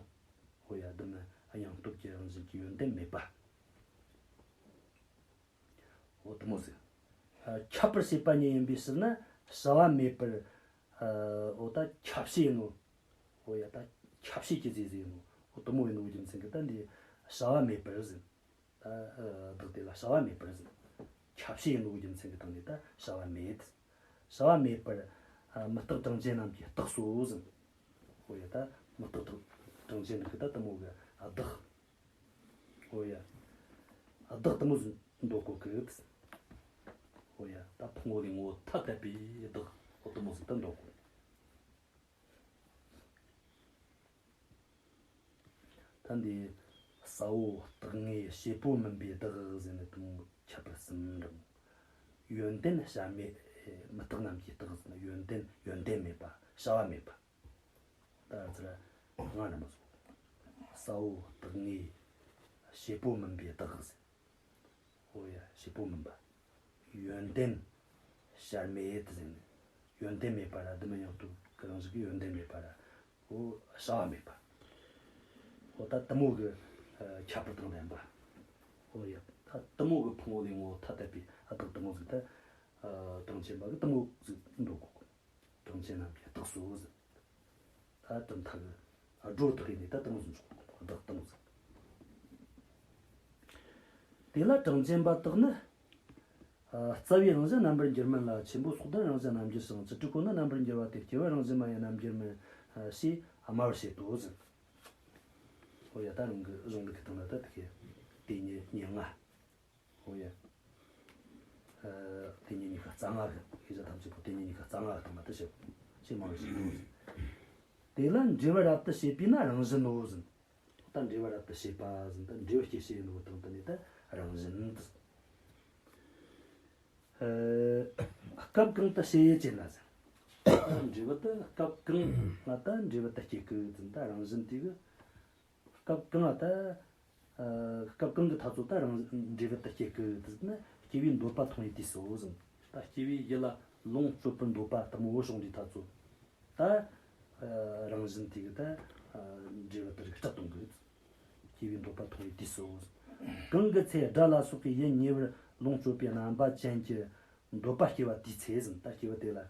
འོ་ཡ། དེ་མིན་སྙིང་སྟོབས་ཀྱི་རང་བཞིན་གྱི་ཡོན་ཏན་མེད་པ། འོ་དེ་མོ་ཟིག་ཨ། ཁྱབ་པར་བྱེད་པ་ཉིད་ཡིན་པའི་ཕྱིར་ན་བྱ་བ་མེད་པར། ཨ། འོ་ད་ཁྱབ་བྱེད་ཡིན་ནོ། འོ་ཡ། ད་ཁྱབ་བྱེད་ཀྱི་རྫས་ཟིག་ཡིན་ནོ། འོ་དེ་མོ་ཡིན་ནོ་རྒྱུ་མཚན་གྱིས་ད་འདི་བྱ་བ་མེད་པར་ཟེར། ད་བདག་དེ་ལ་བྱ་བ་མེད་པར་ཟེར། ཁྱབ་བྱེད་ཡིན་ནོ་རྒྱུ་མཚན་གྱིས་ད་འདི་ད་བྱ་བ་མེད། བྱ་བ་མེད་པར། ཨ། མུ་སྟེགས་གྲངས་ཅན་རྣམས་ཀྱི་རྟགས་སོ་ཟེར། འོ་ཡ། ད་མུ་སྟེགས་གྲངས་ཅན་གྱི་ད་དེ་མོ་གི་བདག་འོ་ཡ། བདག་དེ་མོ་ཟིག་འདོད་གོ་གི། འོ་ཡ། ད་ཕུང་པོ་ལས་ངོ་བོ་ཐ་དད་པའི་བདག་འོ་དེ་མོ་ཟིག་ད་འདོད་གོ། ད་འདི་གསལ་བོ་བཏགས་ངེས་བྱེད་པོ་མིན་པའི་བདག་ཟེར་ནས་དེ་མོ་ཁྱད་པར་གསུམ་འདྲ་མོ། ཡོན་ཏན་བྱ་མེད། མུ་སྟེགས་རྣམས་ཀྱི་རྟགས་ཟེར་ན་ཡོན་ཏན། ཡོན་ཏན་མེད་པ། བྱ་བ་མེད་པ། ད་ཚུར་ང་ར་མ་སོང་། གསལ་བོ་བཏགས་ངེས་བྱེད་པོ་མིན་པའི་བདག་ཟེར། འོ་ཡ། བྱེད་པོ་མིན་པ། ཡོན་ཏན་བྱར་མེད་དུ་ཟེར་ནས། ཡོན་ཏན་མེད་པ་ར་དེ་མིན་སྙིང་སྟོབས་ཀྱི་རང་བཞིན་གྱི་ཡོན་ཏན་མེད་པ་ར། འོ་བྱ་བ་མེད་པ། འོ་ད་དེ་མོ་གི་ཨ་ཁྱད་པར་དང་ལྡན་པ། འོ་ཡ། ད་དེ་མོ་གི་ཕུང་པོ་ལས་ངོ་བོ་ཐ་དད་པའི་ཨ་བདག་དེ་མོ་ཟིག་ད་ཨ་གྲངས་ཅན་པ་གིས་དེ་མོ་ཟིག་འདོད་གོ། གྲངས་ཅན་རྣམས་ཀྱི་རྟགས་སོ་ཟེར། ད་གྲུབ་མཐའ་གི་སྒྲོ་བཏགས་ཡིན་ནས་ད་དེ་མོ་ཟིག་འཇོག་གོ། བདག་དེ་མོ་ཟིག་དེ་ལ་གྲངས་ཅན་པ་དག་ནི། ཨ། རྩ་བའི་རང་བཞིན་རྣམ་པར་འགྱུར་མིན་ལ། ཆེན་པོ་སོགས་དང་རང་བཞིན་རྣམ་འགྱུར་ཞིང་། བཅུ་དྲུག་པོ་ནི་རྣམ་པར་འགྱུར་བ་སྟེ། སྐྱེ་བོའི་རང་བཞིན་མ་ཡིན་རྣམ་འགྱུར་མིན། ཨ། ཞེས་སྨྲ་བར་བྱེད་དོ་ཟེར། འོ་ཡ། ད་རང་གི་གཞུང་ལུགས་ཀྱི་སྟེང་ན་ད་དེ་གི་དེ་ཉིད་ཉེར་ལྔ། འོ་ཡ། ཨ། དེ་ཉིད་ཉི་ཤུ་རྩ་ལྔ་གི་ཤེས་བྱ་ཐམས་ཅད་པོ་དེ་ཉིད་ཉི་ཤུ་རྩ་ལྔ་གི་སྟེང་ན་ད་བཤད། ཞེས་སྨྲ་བར་བྱེད་དོ་ཟེར། དེ་ལ་འབྲས་བུ་རབ་ཏུ་བྱེད་པས་ན་རང་བཞིན་ནོ་ཟེར། ད་འབྲས་བུ་རབ་ཏུ་བྱེད་པ་ཟེར། ད་འབྲས་བུ་སྐྱེད་བྱེད་ཡིན་ནོ་དང་དེ་ནས་ད་རང་བཞིན་དུ། ཨ། སྐབས་གང་དུ་བྱེད་ཅེ་ན་ཟེར། ད་འབྲས་བུ་དེ་སྐབས་གང་ང་ད་འབྲས་བུ་དེ་སྐྱེད་གི་ཟེར། ད་རང་བཞིན་དེ་གི་སྐབས་གང་ང་ད། ཨ། སྐབས་གང་གི་ཐ་ཚོ་ད་རང་འབྲས་བུ་དེ་སྐྱེད་གི་ཟེར་ན། སྐྱེ་བོའི་འདོད་པ་མཐོང་བའི་དུས་སོ་ཟེར། ད་སྐྱེ་བོའི་ཡིད་ལ་ལོངས་སྤྱོད་པར་འདོད་པ་དེ་མོ་བོ་བྱུང་དུས་ཐ་ཚོ། ད། ཨ། རང་བཞིན་དེ་གིས་ད། ཨ། འབྲས་བུ་དེ་རིགས་སྐྲག་གཏོང་གི། སྐྱེ་བོའི་འདོད་པ་མཐོང་བའི་དུས་སོ། གང་གི་ཚེ་དགྲ་ལ་སོགས་པའི་ཡིད་ཉེ་བར་ལོངས་སྤྱོད་པའི་རྣམ་པ་ཅན་གྱི་འདོད་པ་སྐྱེ་བ་དེའི་ཚེ་ཟེར། ད་སྐྱེ་བོ་དེ་ལ།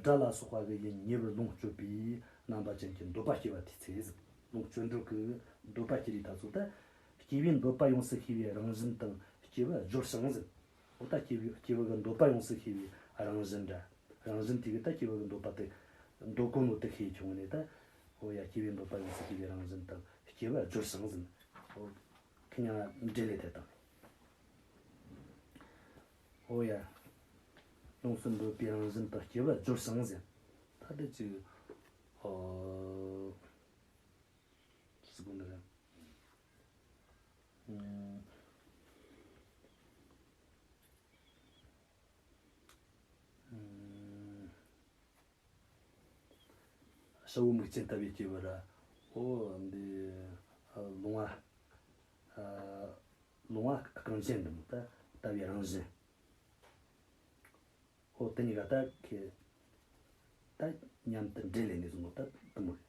དགྲ་ལ་སོགས་པ་གི་ཡིད་ཉེ་བར་ལོངས་སྤྱོད་པའི་རྣམ་པ་ཅན་གྱི་འདོད་པ་སྐྱེ་བ་དེའི་ཚེ་ཟེར། ལོངས་སྤྱོད་འགྲོ་གི་འདོད་པ་སྐྱེ་དུས་ཐ་ཚོ་ད། སྐྱེ་བོའི་འདོད་པ་ཡོངས་སུ་ཤེས་པའི་རང་བཞིན་དང་སྐྱེ་བོ་སྦྱོར་ཞིང་ཟེར། འོ་ད་སྐྱེ་བོའི་སྐྱེ་བོ་གི་འདོད་པ་ཡོངས་སུ་ཤེས་པའི་རང་བཞིན་འདྲ། རང་བཞིན་དེ་གིས་ད་སྐྱེ་བོ་གི་འདོད་པ་དེ་འདོད་གོ་ནོ་དེ་ཤེས་བྱུང་ནས་ད། འོ་ཡ། སྐྱེ་བོའི་འདོད་པ་ཡོངས་སུ་ཤེས་པའི་རང་བཞིན་དང་སྐྱེ་བོ་སྦྱོར་ཞིང་ཟེར། འོ་ཁི་ཉ་འབྲེལ་ལས་དེ་དང་། འོ་ཡ། ཡོངས་སུ་འདོད་པའི་རང་བཞིན་དང་སྐྱེ་བོ་སྦྱོར་ཞིང་ཟེར། ད་དེ་ཅིག་ཨོ། ཟེར་གོ་ནི་རེད། ཨུམ། ཨུམ། ཤ་བོ་མིག་ཅན་ལྟ་བུའི་སྐྱེ་བོ་ར། འོ་འདི། ཨ། ལོང་བ། ཨ། ལོང་བ་རྐང་ཅན་འདི་མོ་ད་ལྟ་བུའི་རང་བཞིན། འོ་དེ་གཉིས་ཀ་ད་ཁེ། ད་མཉམ་དུ་འབྲེལ་ལས་ནས་བཟུང་ནོ་ད་དེ་མོ་རེད།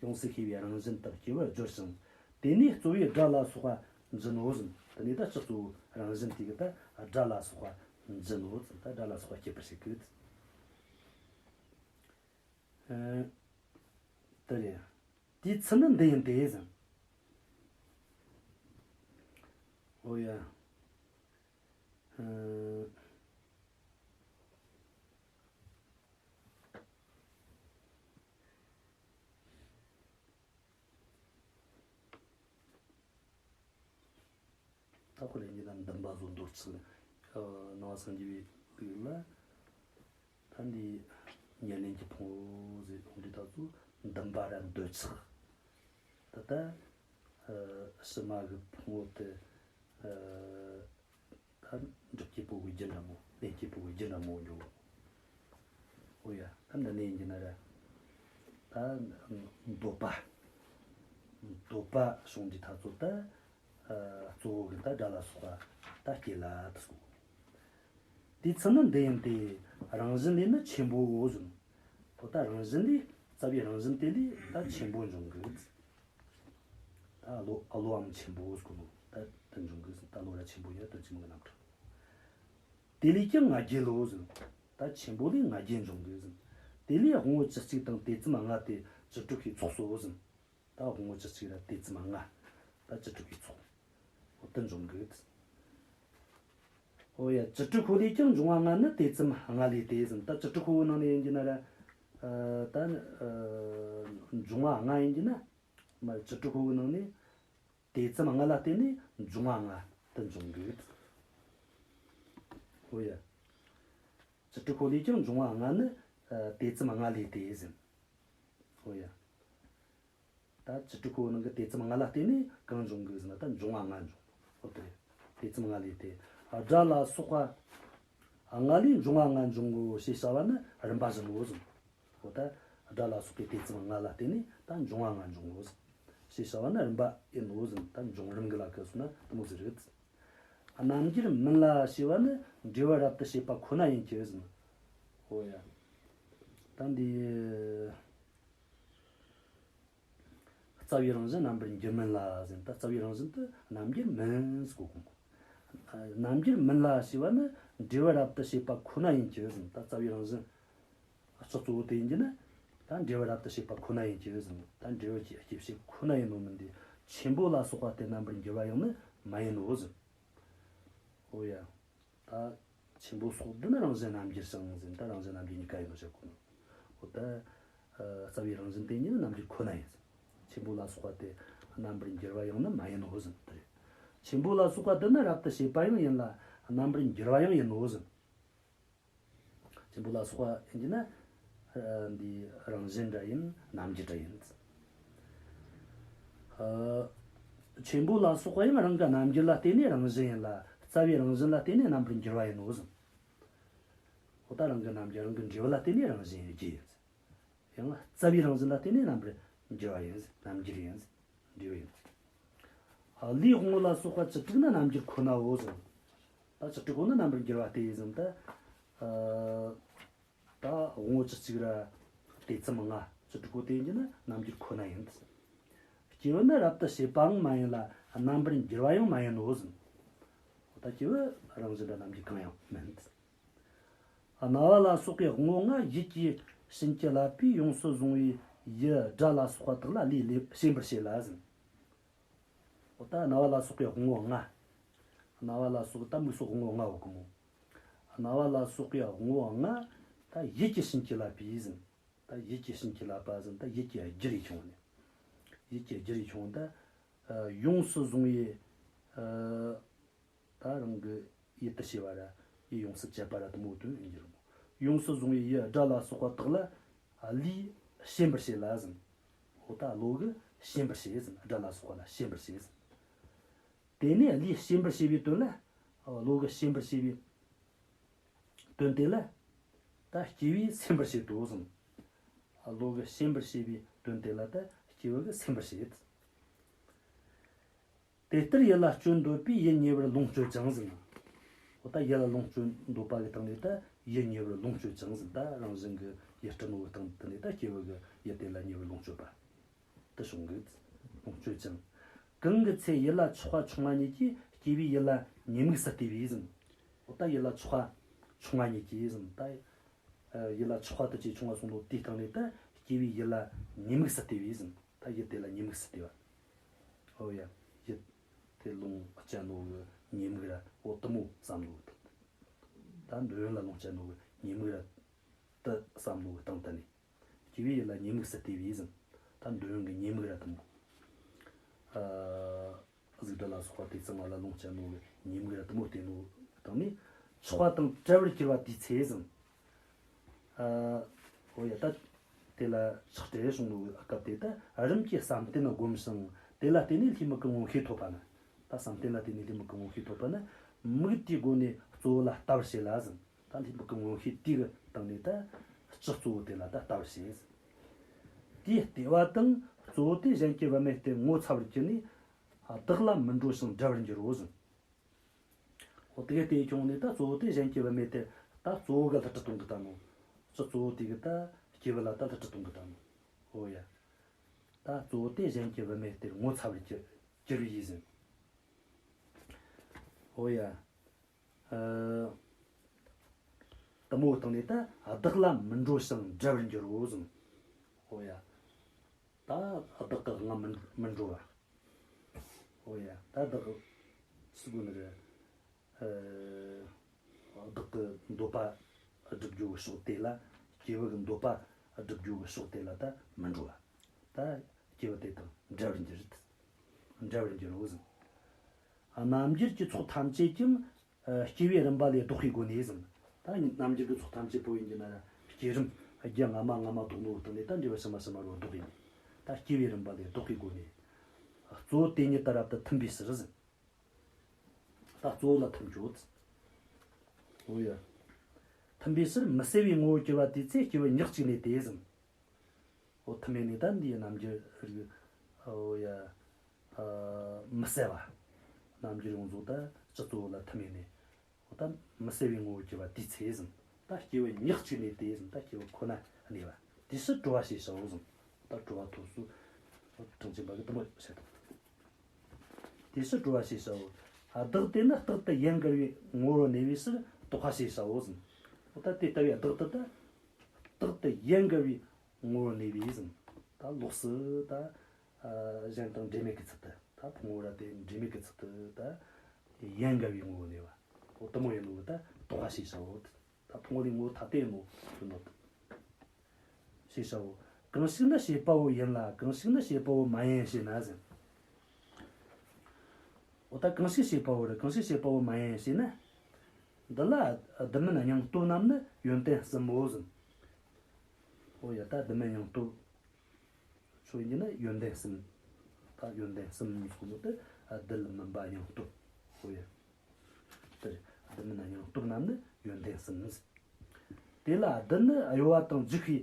ཡོངས་སུ་ཤེས་པའི་རང་བཞིན་དག་སྐྱེ་བོ་སྦྱོར་ཞིང་། དེ་ནས་གཙོ་བོས་དགྲ་ལ་སོགས་པ་འབྱིན་ནོ་ཟེར། དེ་ནས་ད་ཅི་གཙོ་བོ་རང་བཞིན་དེ་གིས་ད་དགྲ་ལ་སོགས་པ་འབྱིན་ནོ་ཟེར། ད་དགྲ་ལ་སོགས་པ་སྐྱེད་པར་བྱེད་གི། ཨ། དེ་རེད། དེའི་ཚུལ་ནི་འདི་ཡིན་ཏེ་ཟེར། འོ་ཡ། ཨ། ད་ཁོ་ལས་ཉིད་ལ་འདུན་པ་བཟོ་འདོར་ཚུལ། ཨ། ནང་པ་སངས་རྒྱས་པའི་ལུགས་ལ། ད་འདི་ཉེར་ལེན་གྱི་ཕུང་པོ་ཟེར་ཡོང་དུས་ད་ཚོ་འདུན་པ་ར་འདོད་ཆགས། ད་ལྟ། ཨ་ཕྱི་མ་གི་ཕུང་པོ་དེ། ཨ་ད་འགྲུབ་བྱེད་པོ་གི་རྒྱུ་འདྲ་མོ། ལེན་བྱེད་པོ་གི་རྒྱུ་འདྲ་མོ་འགྱོ། འོ་ཡ། ད་འདི་ནས་ཡིན་གྱི་ན་ར། ད་འདོད་པ། འདོད་པ་བྱུང་དུས་ཐ་ཚོ་ད། ཨ་གཙོ་བོ་གི་ད་དགྲ་ལ་སོགས་པ་ད་སྐྱེ་ལ་དུ་སོ། དེའི་ཚེ་ནི་འདི་ཡིན་ཏེ། རང་བཞིན་ལས་ནི་ཆེན་པོའོ་ཟེར། འོ་ད་རང་བཞིན་ལས། རྩ་བའི་རང་བཞིན་དེ་ལས་ད་ཆེན་པོ་འབྱུང་གི། ད་བློ་བློའམ་ཆེན་པོ་ཟེར་གོ་ནོ། ད་དེ་འབྱུང་གི་ཟེར། ད་བློ་ར་ཆེན་པོ་ཡ་དོན་གཅིག་མིན་གི་རྣམ་གྲངས། དེ་ལས་ཀྱང་ང་རྒྱལ་ལོ་ཟེར། ད་ཆེན་པོ་ལས་ང་རྒྱལ་འབྱུང་གི་ཟེར། དེ་ལས་དབང་པོ་བཅུ་གཅིག་དང་དེ་ཙམ་ལྔ་སྟེ་བཅུ་དྲུག་གིས་ཚོགས་སོ་ཟེར། ད་དབང་པོ་བཅུ་གཅིག་ར་དེ་ཙམ་ལྔ། ད་བཅུ་དྲུག་གིས་ཚོགས། འོ་དེ་འབྱུང་གི། འོ་ཡ། བཅུ་དྲུག་པོ་ལས་ཀྱང་འབྱུང་བ་ལྔ་ནི་དེ་ཙམ་ལྔ་ལས་ཏེ་ཟེར། ད་བཅུ་དྲུག་པོའི་ནང་ནས་ཡིན་གྱི་ན་ར། ཨ་ད་ནི་ཨ་འབྱུང་བ་ལྔ་ཡིན་གྱི་ན། མ་བཅུ་དྲུག་པོའི་ནང་ནས་དེ་ཙམ་ལྔ་ལ་བརྟེན་ནས་འབྱུང་བ་ལྔ་དེ་འབྱུང་གི། འོ་ཡ། བཅུ་དྲུག་པོ་ལས་ཀྱང་འབྱུང་བ་ལྔ་ནི་ཨ་དེ་ཙམ་ལྔ་ལས་ཏེ་ཟེར། འོ་ཡ། ད་བཅུ་དྲུག་པོའི་ནང་གི་དེ་ཙམ་ལྔ་ལ་བརྟེན་ནས་གང་འབྱུང་གི་ཟེར་ན། ད་འབྱུང་བ་ལྔ་འབྱུང་། འོ་དེ་རེད། དེ་ཙམ་ལྔ་ལས་ཏེ། དགྲ་ལ་སོགས་པ་ལྔ་ལས་འབྱུང་བ་ལྔ་འབྱུང་ངོ་ཞེས་བྱ་བ་ནི་རིམ་པ་བཞིན་ནོ་ཟེར། འོ་ད་དགྲ་ལ་སོགས་པའི་དེ་ཙམ་ལྔ་ལ་བརྟེན་ནས་ད་འབྱུང་བ་ལྔ་འབྱུང་ངོ་ཟེར། ཞེས་བྱ་བ་ནི་རིམ་པ་ཡིན་ནོ་ཟེར། ད་འབྱུང་རིམ་གི་ལ་ཁ་སོང་ན་དེ་མོ་ཟེར་རེད། རྣམ་འགྱུར་མིན་ལ་ཞེས་པ་ནི་འབྲས་བུ་རབ་ཏུ་བྱེད་པ་ཁོ་ན་ཡིན་གྱི་ཟེར། འོ་ཡ། ད་འདི། རྩ་བའི་རང་བཞིན་རྣམ་པར་འགྱུར་མིན་ལ་ཟེར། ད་རྩ་བའི་རང་བཞིན་དེ་རྣམ་འགྱུར་མིན་ཟེར་གོ་གོ། རྣམ་འགྱུར་མིན་ལ་ཞེས་པ་ནི་འབྲས་བུ་རབ་ཏུ་བྱེད་པ་ཁོ་ན་ཡིན་གྱི་ཟེར། ད་རྩ་བའི་རང་བཞིན་གཙོ་གཙོ་བོ་དེ་ཡིན་གྱི་ན། ད་འབྲས་བུ་རབ་ཏུ་བྱེད་པ་ཁོ་ན་ཡིན་གྱི་ཟེར། ད་འབྲས་བུ་གི་སྐྱེད་བྱེད་ཁོ་ན་ཡིན་ནོ་མིན་ཏེ། ཆེན་པོ་ལ་སོགས་པ་སྟེ་རྣམ་པར་འགྱུར་བ་ཡང་ནི་མ་ཡིན་ནོ་ཟེར། འོ་ཡ། ད་ཆེན་པོ་སོགས་འདི་ནི་རང་བཞིན་རྣམ་འགྱུར་ཞིང་ཟེར། ད་རང་བཞིན་རྣམ་འགྱུར་གཉིས་ཀ་ཡིན་ནོ་བཤད་གོ་ནོ། འོ་ད་ཨ་རྩ་བའི་རང་བཞིན་དེ་ཉིད་ནི་རྣམ་འགྱུར་ཁོ་ན་ཡིན་ཟེར། ཆེན་པོ་ལ་སོགས་པ་སྟེ་རྣམ་པར་འགྱུར་བ་ཡང་ནི་མ་ཡིན་ནོ་ཟེར། དེ་རེད། ཆེན་པོ་ལ་སོགས་པ་འདི་ནི་རབ་ཏུ་བྱེད་པ་ཡང་ཡིན་ལ་རྣམ་པར་འགྱུར་བ་ཡང་ཡིན་ནོ་ཟེར། ཆེན་པོ་ལ་སོགས་པ་ཡིན་གྱི་ན། ཨ་འདི་རང་བཞིན་འདྲ་ཡིན། རྣམ་འགྱུར་འདྲ་ཡིན། ཨ་ཆེན་པོ་ལ་སོགས་པ་ཡང་རང་གི་རྣམ་འགྱུར་ལ་བརྟེན་ནས་རང་བཞིན་ཡིན་ལ། རྩ་བའི་རང་བཞིན་ལ་བརྟེན་ནས་རྣམ་པར་འགྱུར་བ་ཡིན་ནོ་ཟེར། འོ་ད་རང་གི་རྣམ་འགྱུར། རང་གི་འབྲས་བུ་ལ་བརྟེན་ནས་རང་བཞིན་ཡིན་རྒྱུ་ཡིན། ཡང་རྩ་བའི་རང་བཞིན་ལ་བརྟེན་ནས་རྣམ་པར་འགྱུར་བ་ཡིན། རྣམ་འགྱུར་ཡིན། འབྲས་བུ་ཡིན། ཨ་ལས་དབང་པོ་ལ་སོགས་པ་བཅུ་དྲུག་ནི་རྣམ་འགྱུར་ཁོ་ནའོ་ཟེར། ད་བཅུ་དྲུག་པོ་ནི་རྣམ་པར་འགྱུར་བ་སྟེ་ཟེར། ད་ཨ་ད་དབང་པོ་བཅུ་གཅིག་ར་དེ་ཙམ་ལྔ། བཅུ་དྲུག་པོ་དེ་ཡིན་གྱི་ན་རྣམ་འགྱུར་ཁོ་ན་ཡིན། སྐྱེས་བུ་ནི་རབ་ཏུ་བྱེད་པའང་མ་ཡིན་ལ་རྣམ་པར་འགྱུར་བ་ཡང་མ་ཡིན་ནོ་ཟེར། འོ་ད་སྐྱེས་བུ་རང་བཞིན་དང་རྣམ་འགྱུར་གང་ཡང་མིན། རྣ་བ་ལ་སོགས་པའི་དབང་པོ་ལྔ་ཡིད་ཀྱི་བྱིན་གྱིས་བརླབས་པས་ཡོངས་སུ་བཟུང་བའི་ཡུལ་དགྲ་ལ་སོགས་པ་དག་ལ་ལས་ལས་ཞེན་པར་བྱེད་ལ་ཟེར། འོ་ད་རྣ་བ་ལ་སོགས་པའི་དབང་པོ་ལྔ། རྣ་བ་ལ་སོགས་ད་མིག་སོགས་དབང་པོ་ལྔ་ཡོད་གི་མོ། རྣ་བ་ལ་སོགས་པའི་དབང་པོ་ལྔ་ད་ཡིད་ཀྱི་བྱིན་གྱིས་བརླབས་པས་ཟེར། ད་ཡིད་ཀྱི་བྱིན་གྱིས་བརླབས་པ་ཟེར། ད་ཡིད་ཀྱི་རྒྱུ་རེ་བྱུང་ནས། ཡིད་ཀྱི་རྒྱུ་རེ་བྱུང་། ད་ཡོངས་སུ་བཟུང་བའི། ད་རང་གི་ཡིད་དུ་བྱེད་པ་ར། ཡིད་ཡོངས་སུ་བཅད་པ་ར་དེ་མོ་དོན་ཡིན་རྒྱུ་རེད་མོ། ཡོངས་སུ་བཟུང་བའི་ཡུལ་དགྲ་ལ་སོགས་པ་དག་ལ་ལས་ཞེན་པར་བྱེད་ལ་ཟེར། འོ་ད་བློ་གིས་ཞེན་པར་བྱེད་ཟེར། དགྲ་ལ་སོགས་པ་ལ་ཞེན་པར་བྱེད་ཟེར། དེ་ནས་ལས་ཞེན་པར་བྱེད་པའི་དོན་ལ། བློ་གིས་ཞེན་པར་བྱེད་པའི་དོན་དེ་ལ་ད་སྐྱེས་བུས་སེམས་པར་བྱེད་དོ་ཟེར། བློ་གིས་ཞེན་པར་བྱེད་པའི་དོན་དེ་ལ་ད་སྐྱེས་བུ་གིས་སེམས་པར་བྱེད། དེ་ལྟར་ཡིད་ལ་སྤྱོད་འདོད་པས་ཡིད་ཉེ་བར་ལོངས་སྤྱོད་ཅིང་ཟེར། འོ་ད་ཡིད་ལ་ལོངས་སྤྱོད་འདོད་པ་གི་སྟེང་ནས་ད་ཡིད་ཉེ་བར་ལོངས་སྤྱོད་ཅིང་ཟེར། ད་རང་བཞིན་གྱི་ཡིད་སྤྲུལ་ནོ་གི་སྟེང་དེ་ནས་ད་སྐྱེས་བུ་གི་ཡིད་དེ་ལ་ཉེ་བར་ལོངས་སྤྱོད་པ་དེ་བྱུང་གི། ལོངས་སྤྱོད་ཅིང་། གང་གི་ཚེ་ཡིད་ལ་ཆགས་པ་ཆུང་བ་ཉིད་ཀྱིས་སྐྱེས་བུའི་ཡིད་ལ་ཉེས་དམིགས་སུ་བལྟས་པས་ཟེར། འོ་ད་ཡིད་ལ་ཆགས་པ་ཆུང་བ་ཉིད་ཀྱིས་ཟེར། ད་ཡིད་ལ་ཆགས་པ་དེ་ཅིག་ཆུང་བ་སོང་ནོ་དེའི་སྟེང་ནས་ད་སྐྱེས་བུའི་ཡིད་ལ་ཉེས་དམིགས་སུ་བལྟས་པས་ཟེར། ད་ཡིད་དེ་ལ་ཉེས་དམིགས་སུ་བལྟས་པ། འོ་ཡ། ཡིད་དེ་ལོངས་སྤྱད་ནོ་གི་ཉེས་དམིགས་ར་འོ་དེ་མོ་བསམ་ནོ་གི་སྟེང་། ད་འདོད་ཡོན་ལ་ལོངས་སྤྱད་ནོ་གི་ཉེས་དམིགས་ར་དེ་བསམ་ནོ་གི་སྟེང་དེ་ནས། སྐྱེས་བུའི་ཡིད་ལ་ཉེས་དམིགས་སུ་བལྟས་པས་ཟེར། ད་འདོད་ཡོན་གྱི་ཉེས་དམིགས་ར་དེ་མོ། ཨ་གཟུགས་སྒྲ་ལ་སོགས་པ་དེ་ཙམ་ལ་ལོངས་སྤྱད་ནོ་གི་ཉེས་དམིགས་ར་དེ་མོ་བལྟས་ནོ་གི་སྟེང་ནས་ཆགས་པ་དང་བྲལ་བར་གྱུར་པ་དེའི་ཚེ་ཟེར། ཨ་འོ་ཡ། ད་དེ་ལ་ཆགས་བྲལ་བྱུང་ནོ་གི་སྐབས་དེ་ད་རིམ་གྱིས་བསམ་གཏན་བསྒོམ་ཞིང་ དེ་ལ་བརྟེན་ནས་ལྷའི་མིག་གི་མངོན་ཤེས་ཐོབ་པ་ན། ད་བསམ་གཏན་ལ་བརྟེན་ནས་ལྷའི་མིག་གི་མངོན་ཤེས་ཐོབ་པ་ན། མིག་དེའི་སྒོ་ནས་གཙོ་བོ་ལ་ལྟ་བར་བྱེད་ལ་ཟེར། ད་ལྷའི་མིག་གི་མངོན་ཤེས་དེ་གི་སྟེང་ནས་ད་སྤྱི་གཙོ་བོ་དེ་ལ་ད་ལྟ་བར་བྱེད་ཟེར། དེའི་ལྟེ་བ་དང་གཙོ་བོ་དེ་གཞན་གྱི་བུད་མེད་སྟེ་ངོ་ཚ་བར་གྱུར་ནས། བདག་ལ་མི་འགྲོ་ཞིང་འབྲལ་བར་འགྱུར་རོ་ཟེར། འོ་དེ་གི་ལྟེ་བྱུང་ནས་ད་གཙོ་བོ་དེ་གཞན་གྱི་བུད་མེད་དེ། ད་གཙོ་བོ་གི་སླུ་བྲིད་གཏོང་གི་ད་ནོ། སྤྱི་གཙོ་བོ་དེ་གི་ད་སྐྱེས་བུ་ལ་ད་སླུ་བྲིད་གཏོང་གི་ད་ནོ། འོ་ཡ། ད་གཙོ་བོ་དེ་གཞན་གྱི་བུད་མེད་དེར་ངོ་ཚ་བར་གྱུར་གྱུར་པའི་ཟེར། འོ་ཡ། ཨ། དེ་མོ་བཏང་ནས་ད་བདག་ལ་མི་འགྲོ་ཞིང་འབྲལ་བར་འགྱུར་རོ་ཟེར། འོ་ཡ། ད་བདག་གི་ང་མི་མི་འགྲོ་བ། འོ་ཡ། ད་བདག་གི་སུ་གོ་ནི་རེད། ཨ། བདག་གི་འདོད་པ་སྒྲུབ་རྒྱུ་གི་ཕྱོགས་དེ་ལ། སྐྱེས་བུ་གི་འདོད་པ་སྒྲུབ་རྒྱུ་གི་ཕྱོགས་དེ་ལ་ད་མི་འགྲོ་བ། ད་སྐྱེས་བུ་དེ་དང་འབྲལ་བར་འགྱུར། འབྲལ་བར་འགྱུར་རོ་ཟེར། རྣམ་འགྱུར་གྱི་ཚོགས་ཐམས་ཅད་ཀྱང་། ཨ། སྐྱེ་བའི་རིམ་པ་ལས་ལྡོག་པའི་སྒོ་ནས་ཟེར། ད་རྣམ་འགྱུར་གྱི་ཚོགས་ཐམས་ཅད་པོ་ཡིན་གྱི་ན་ར། བསྐྱེད་རིམ་རྒྱུ་སྔ་མ་སྔ་མ་ལྡོག་ནོ་བཏང་ནས་ད་འབྲས་བུ་ཕྱི་མ་ཕྱི་མ་རུ་ལྡོག་པའི། ད་སྐྱེ་བའི་རིམ་པ་ལས་ལྡོག་པའི་སྒོ་ནས། གཙོ་བོ་དེ་ཉིད་ལྟར་རབ་ཏུ་ཐིམ་པའི་ཕྱིར་ཟེར། ད་གཙོ་བོ་ལ་ཐིམ་ཆོག། འོ་ཡ། ཐིམ་པའི་ཕྱིར་མི་གསལ་བའི་ངོ་བོར་གྱུར་པ་དེའི་ཚེ་སྐྱེས་བུ་ཉག་གཅིག་གནས་ཏེ་ཟེར། འོ་ཐིམ་མེད་ནས་ད་འདིའི་རྣམ་འགྱུར་རིག། འོ་ཡ། ཨ། མི་གསལ་བ། རྣམ་འགྱུར་ཡོངས་རྫོགས་ད་སྤྱི་གཙོ་བོ་ལ་ཐིམ་མེད་ནས། འོ་ད་མི་གསལ་བའི་ངོ་བོར་གྱུར་པ་དེའི་ཚེ་ཟེར། ད་སྐྱེས་བུ་ཉག་གཅིག་གནས་ཏེ་ཟེར། ད་སྐྱེས་བུ་ཁོ་ན་གནས་པ། དེ་ཕྱིར་གྲོལ་བ་ཞེས་བྱའོ་ཟེར། ད་གྲོལ་བ་ཐོབ་ཚུལ། གྲངས་ཅན་པ་གིས་དེ་མོ་བཤད་དང་། དེ་ཕྱིར་གྲོལ་བ་ཞེས་བྱའོ། བདག་དེ་ནི་རྟག་ཏུ་ཡན་གར་བའི་ངོ་བོར་གནས་པའི་ཕྱིར་རྟོག་པ་ཞེས་བྱའོ་ཟེར། འོ་ད་དེ་ལྟ་བུའི་བདག་དེ་ད་རྟག་ཏུ་ཡན་གར་བའི་ངོ་བོར་གནས་པའི་ཟེར། ད་ལོགས་སུ་ད། ཨ། གཞན་དང་འབྲེལ་མེད་ཀྱི་ཚུལ་དུ། ད་ཕུང་པོ་ར་དེ་འབྲེལ་མེད་ཀྱི་ཚུལ་དུ་ད་ཡན་གར་བའི་ངོ་བོར་གནས་པ། འོ་དེ་མོ་ཡིན་ནོ་ད་རྟོག་པ་ཞེས་བྱའོ། ད་ཕུང་པོ་ལས་ངོ་བོ་ཐ་དད་ཡིན་ནོ་ཡིན་ནོ། ཞེས་བྱའོ། གང་ཞིག་ནི་བྱེད་པ་པོ་ཡིན་ལ། གང་ཞིག་ནི་བྱེད་པ་པོ་མ་ཡིན་ཞེ་ན་ཟེར། འོ་ད་གང་ཞིག་བྱེད་པ་པོ་རེད། གང་ཞིག་བྱེད་པ་པོ་མ་ཡིན་ཞེ་ན། འདི་ལ་རྡུལ་མུན་སྙིང་སྟོབས་རྣམས་ནི་ཡོན་ཏན་གསུམ་མོ་ཟེར། འོ་ཡ། ད་རྡུལ་མུན་སྙིང་སྟོབས་ཆོས་ཡིན་གྱི་ན་ཡོན་ཏན་གསུམ། ད་ཡོན་ཏན་གསུམ་ཟེར་གོ་ནོ་དེ་རྡུལ་མུན་པ་སྙིང་སྟོབས། འོ་ཡ། དེ་རེད། རྡུལ་མུན་སྙིང་སྟོབས་རྣམས་ནི་ཡོན་ཏན་གསུམ་ཟེར། དེ་ལ་རྡུལ་ནི་གཡོ་བ་དང་འཇིགས་པའི་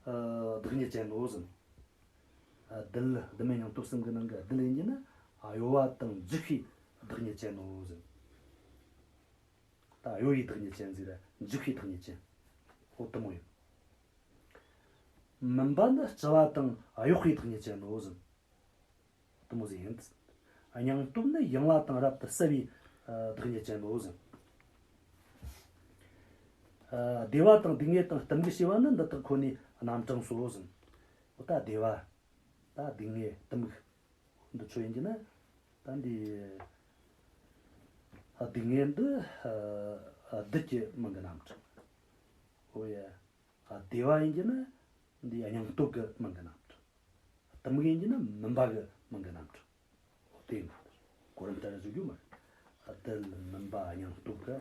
ཨ་བདག་ཉིད་ཅན་ནོ་ཟེར། ཨ། རྡུལ། རྡུལ་མུན་སྙིང་སྟོབས་གསུམ་གྱི་ནང་གི་རྡུལ་ཡིན་གྱི་ན་གཡོ་བ་དང་འཇིགས་པའི་བདག་ཉིད་ཅན་ནོ་ཟེར། ད་གཡོ་བའི་བདག་ཉིད་ཅན་ཟེར་ར་འཇིགས་པའི་བདག་ཉིད་ཅན། འོ་དེ་མོ་ཡིན། མུན་པ་ནི་ལྕི་བ་དང་གཡོགས་པའི་བདག་ཉིད་ཅན་ནོ་ཟེར། དེ་མོ་ཟིག་ཡིན། སྙིང་སྟོབས་ནི་ཡང་བ་དང་རབ་ཏུ་བསིལ་བའི་ཨ་བདག་ཉིད་ཅན་ནོ་ཟེར། ཨ། བདེ་བ་དང་སྡུག་བསྔལ་དང་གཏི་མུག་ཞེས་པ་ནི་འདི་དག་ཁོ་ནའི་རྣམ་གྲངས་སོ་ཟེར། འོ་ད་བདེ་བ། ད་སྡུག་བསྔལ། གཏི་མུག་འདི་ཆོས་ཡིན་གྱི་ན། ད་འདི་ཨ་སྡུག་བསྔལ་འདི་ཨ་ཨ་རྡུལ་གྱི་མིང་གི་རྣམ་གྲངས། འོ་ཡ། ཨ། བདེ་བ་ཡིན་གྱི་ན་འདི་སྙིང་སྟོབས་ཀྱི་མིང་གི་རྣམ་གྲངས། གཏི་མུག་ཡིན་གྱི་ན་མུན་པ་གི་མིང་གི་རྣམ་གྲངས། འོ་དེ་ཡིན་ནོ། གོ་རིམ་ལྟར་བརྗོད་རྒྱུ་མ་རེད། ཨ། རྡུལ་མུན་པ་སྙིང་སྟོབས་ཀྱི།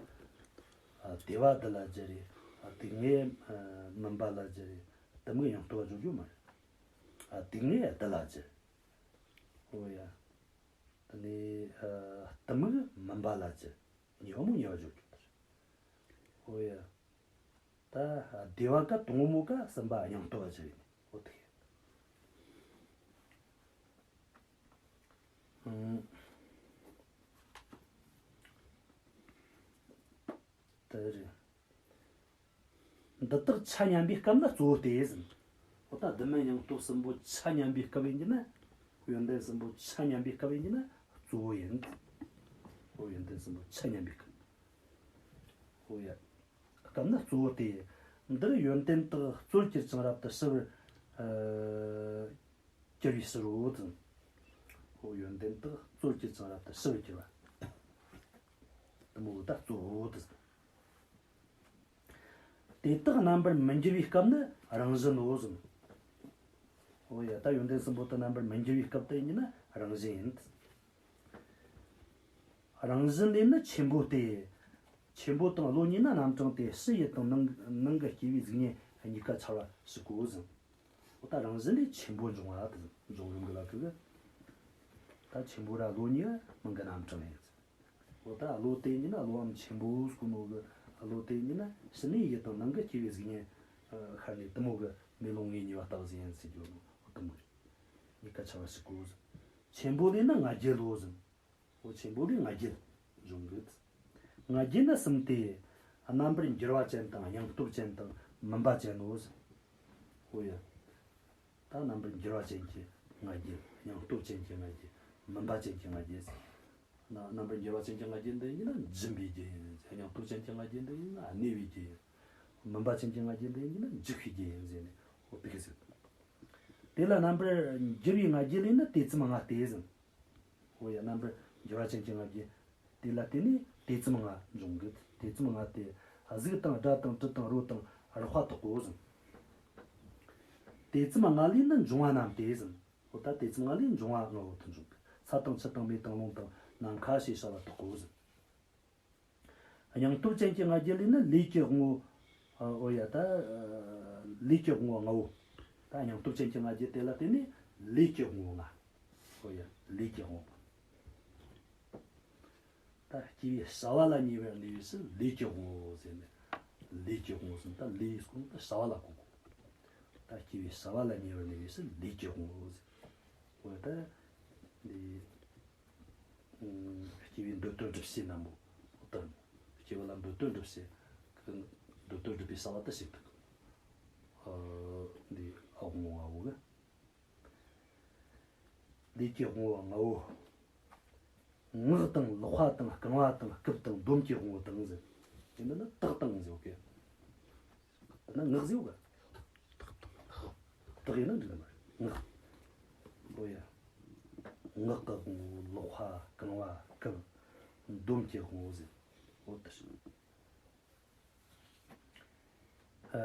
ཨ། བདེ་བ་རྡུལ་ལ་སྦྱར་རེ། ཨ། སྡུག་བསྔལ་ཨ་མུན་པ་ལ་སྦྱར་རེ། གཏི་མུག་སྙིང་སྟོབས་བརྗོད་རྒྱུ་མ་རེད། ཨ། སྡུག་བསྔལ་རྡུལ་ལ་སྦྱར། འོ་ཡ། དེ་ནས་ཨ་གཏི་མུག་མུན་པ་ལ་སྦྱར། གཉིས་པ་མོ་གཉིས་པ་བརྗོད་རྒྱུ་དེ་རེད། འོ་ཡ། ད་བདེ་བ་ཀ་དང་པོ་མོ་ཀ་གསུམ་པ་སྙིང་སྟོབས་ལ་སྦྱར་ཡིན། འོ་དེ། ཨང་། དེ་རེད། འདི་དག་ཆ་མཉམ་པའི་སྐབས་ན་གཙོ་བོ་སྟེ་ཟེར། འོ་ད་རྡུལ་མུན་སྙིང་སྟོབས་གསུམ་པོ་ཆ་མཉམ་པའི་སྐབས་ཡིན་གྱི་ན། ཡོན་ཏན་གསུམ་པོ་ཆ་མཉམ་པའི་སྐབས་ཡིན་གྱི་ན་གཙོ་བོ་ཡིན། འོ་ཡོན་ཏན་གསུམ་པོ་ཆ་མཉམ་པའི་སྐབས། འོ་ཡ། སྐབས་ན་གཙོ་བོ་སྟེ། འདིར་ཡོན་ཏན་དག་རྩོལ་གྱུར་ཅིང་རབ་ཏུ་ཞི་བར་ཨ་གྱུར་པའི་ཕྱིར་རོ་དང་། འོ་ཡོན་ཏན་དག་རྩོལ་གྱུར་ཅིང་རབ་ཏུ་ཞི་བར་གྱུར་པ། དེ་མོ་ད་གཙོ་བོ་དང་། དེ་དག་རྣམ་པར་མི་འགྱུར་བའི་སྐབས་ནི་རང་བཞིན་ནོ་གསུངས། འོ་ཡ། ད་ཡོན་ཏན་གསུམ་པོ་དེ་རྣམ་པར་མི་འགྱུར་བའི་སྐབས་དེ་ཡིན་ན་རང་བཞིན་ཡིན། རང་བཞིན་ལས་ནི་ཆེན་པོ་སྟེ། ཆེན་པོ་དང་བློ་གཉིས་ནི་རྣམ་གྲངས་ཏེ། ཕྱི་ཡུལ་དང་ནང་ནང་གི་སྐྱེ་བོའི་གཟུགས་བརྙན་གཉིས་ཀ་འཆར་བ་ཞིག་གོ་ཟེར། འོ་ད་རང་བཞིན་ལས་ཆེན་པོ་འབྱུང་བ་དེ་འབྱུང་ཡོང་གི་ལ་ཁུ་གི། ད་ཆེན་པོ་ར་བློ་གཉིས་མིང་གི་རྣམ་གྲངས་ཡིན། འོ་ད་བློ་དེ་ཉིད་ན་བློ་ཨམ་ཆེན་པོ་ཟེར་གོ་ནོ་གི་བློ་དེ་ཉིད་ན་ཕྱི་ནས་ཡིད་དང་ནང་གི་སྐྱེ་བོའི་གཟུགས་བརྙན་ཤར་ནས་དེ་མོ་གི་མེ་ལོང་ངོས་གཉིས་པ་ལྟ་བུ་ཟིག་ཡིན་ཟེར་རྒྱུ་ནོ། འོ་དེ་མོ་རེད། གཉིས་ཀ་ཆ་བ་ཞིག་གོ་ཟེར། ཆེན་པོ་ལས་ན་ང་རྒྱལ་ལོ་ཟེར། འོ་ཆེན་པོ་ལས་ང་རྒྱལ་འབྱུང་གི། ང་རྒྱལ་ནི་གསུམ་སྟེ། རྣམ་པར་འགྱུར་བ་ཅན་དང་སྙིང་སྟོབས་ཅན་དང་མུན་པ་ཅན་ནོ་ཟེར། འོ་ཡ། ད་རྣམ་པར་འགྱུར་བ་ཅན་གྱི་ང་རྒྱལ། སྙིང་སྟོབས་ཅན་གྱི་ང་རྒྱལ། མུན་པ་ཅན་གྱི་ང་རྒྱལ་ཟེར། ན་རྣམ་པར་འགྱུར་བ་ཅན་གྱི་ང་རྒྱལ་འདི་ཡིན་ན་འཇིམ་པའི་རྒྱུ་ཡིན། སྙིང་སྟོབས་ཅན་གྱི་ང་རྒྱལ་འདི་ཡིན་ན་གནས་པའི་རྒྱུ་ཡིན། མུན་པ་ཅན་གྱི་ང་རྒྱལ་འདི་ཡིན་ན་འཇིགས་པའི་རྒྱུ་ཡིན་ཟེར་ནས། འོ་དེ་གི་ཟེར། དེ་ལ་རྣམ་པར་འགྱུར་བའི་ང་རྒྱལ་ལས་ནི་དེ་ཙམ་ལྔ་སྟེ་ཟེར། འོ་ཡ། རྣམ་པར་འགྱུར་བ་ཅན་གྱི་ང་རྒྱལ་དེ་ལ་བརྟེན་ནས་དེ་ཙམ་ལྔ་འབྱུང་གི། དེ་ཙམ་ལྔ་སྟེ། གཟུགས་དང་སྒྲ་དང་དྲི་དང་རོ་དང་རེག་པ་དག་གོ་ཟེར། དེ་ཙམ་ལྔ་ལས་ནི་འབྱུང་བ་རྣམས་ཏེ་ཟེར། འོ་ད་དེ་ཙམ་ལྔ་ལས་འབྱུང་བ་ལྔ་བོ་དེ་འབྱུང་གི། ས་དང་ཆུ་དང་མེ་དང་རླུང་དང་ནམ་མཁའ་ཞེས་བྱ་བ་དག་གོ་ཟེར། སྙིང་སྟོབས་ཅན་གྱི་ང་རྒྱལ་ལས་ནི་ལས་ཀྱི་དབང་པོ། ཨ། འོ་ཡ། ད་ལས་ཀྱི་དབང་པོ་ལྔ་བོ། ད་སྙིང་སྟོབས་ཅན་གྱི་ང་རྒྱལ་དེ་ལ་བརྟེན་ནས་ལས་ཀྱི་དབང་པོ་ལྔ། འོ་ཡ། ལས་ཀྱི་དབང་པོ། ད་སྐྱེ་བའི་བྱ་བ་ལ་ཉེ་བར་གནས་པའི་ཕྱིར་ལས་ཀྱི་དབང་པོ་ཟེར་ནས། ལས་ཀྱི་དབང་པོ་ཟེར་ན་ད་ལས་ཟེར་གོ་ནོ་ད་བྱ་བ་ལ་གོ་དགོས། ད་སྐྱེ་བའི་བྱ་བ་ལ་ཉེ་བར་གནས་པའི་ཕྱིར་ལས་ཀྱི་དབང་པོ་ཟེར། འོ་ད་འདི། ཨ། སྐྱེ་བའི་འདོད་དོན་སྒྲུབ་བྱེད་རྣམ་པོ་དང་། སྐྱེ་བ་ལ་འདོད་དོན་སྒྲུབ་བྱེད། འདོད་དོན་སྒྲུབ་པའི་བྱ་བ་དེ་བྱེད་དགོས། ཨ། འདི་དབང་པོ་ལྔ་བོ་གི། ལས་ཀྱི་དབང་པོ་ལྔ་བོ། ངག་དང་ལག་པ་དང་རྐང་པ་དང་རྐུབ་དང་འདོམ་གྱི་དབང་པོ་དང་ཟེར། དེ་འདི་ནི་དག་དང་ཟེར་གི། དེ་ན་ངག་ཟེར་གི། དག་ཡིན་ན་འགྲིག་གི་མ་རེད། ངག། འོ་ཡ། ངག་གི་དབང་པོ། ལག་པ། རྐང་པ། རྐུབ། འདོམ་གྱི་དབང་པོ་ཟེར། འོ་དེ་བཞིན། ཨ།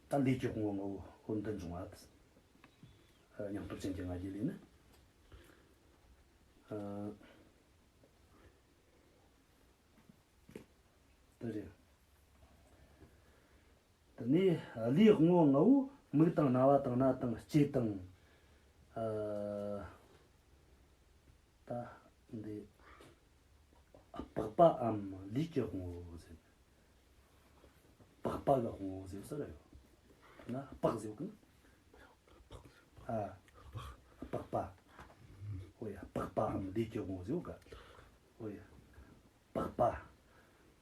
ད་ལས་ཀྱི་དབང་པོ་ལྔ་བོ་འོ་འདི་འབྱུང་བ། ཨ། སྙིང་སྟོབས་ཅན་གྱི་ང་རྒྱལ་ལས་ནི། ཨ། དེ་རེད། དེ་ནས་ལས་དབང་པོ་ལྔ་བོ་མིག་དང་རྣ་བ་དང་སྣ་དང་ལྕེ་དང་། ཨ། ད་འདི་པགས་པའམ་ལུས་ཀྱི་དབང་པོ་ཟེར། པགས་པ་གི་དབང་པོ་ཟེར་ས་ར་ཡོད་ན། པགས་ཟེར་གི་ན། ཨ། པགས་པ། འོ་ཡ། པགས་པའམ་ལུས་ཀྱི་དབང་པོ་ཟེར་ག། འོ་ཡ། པགས་པ།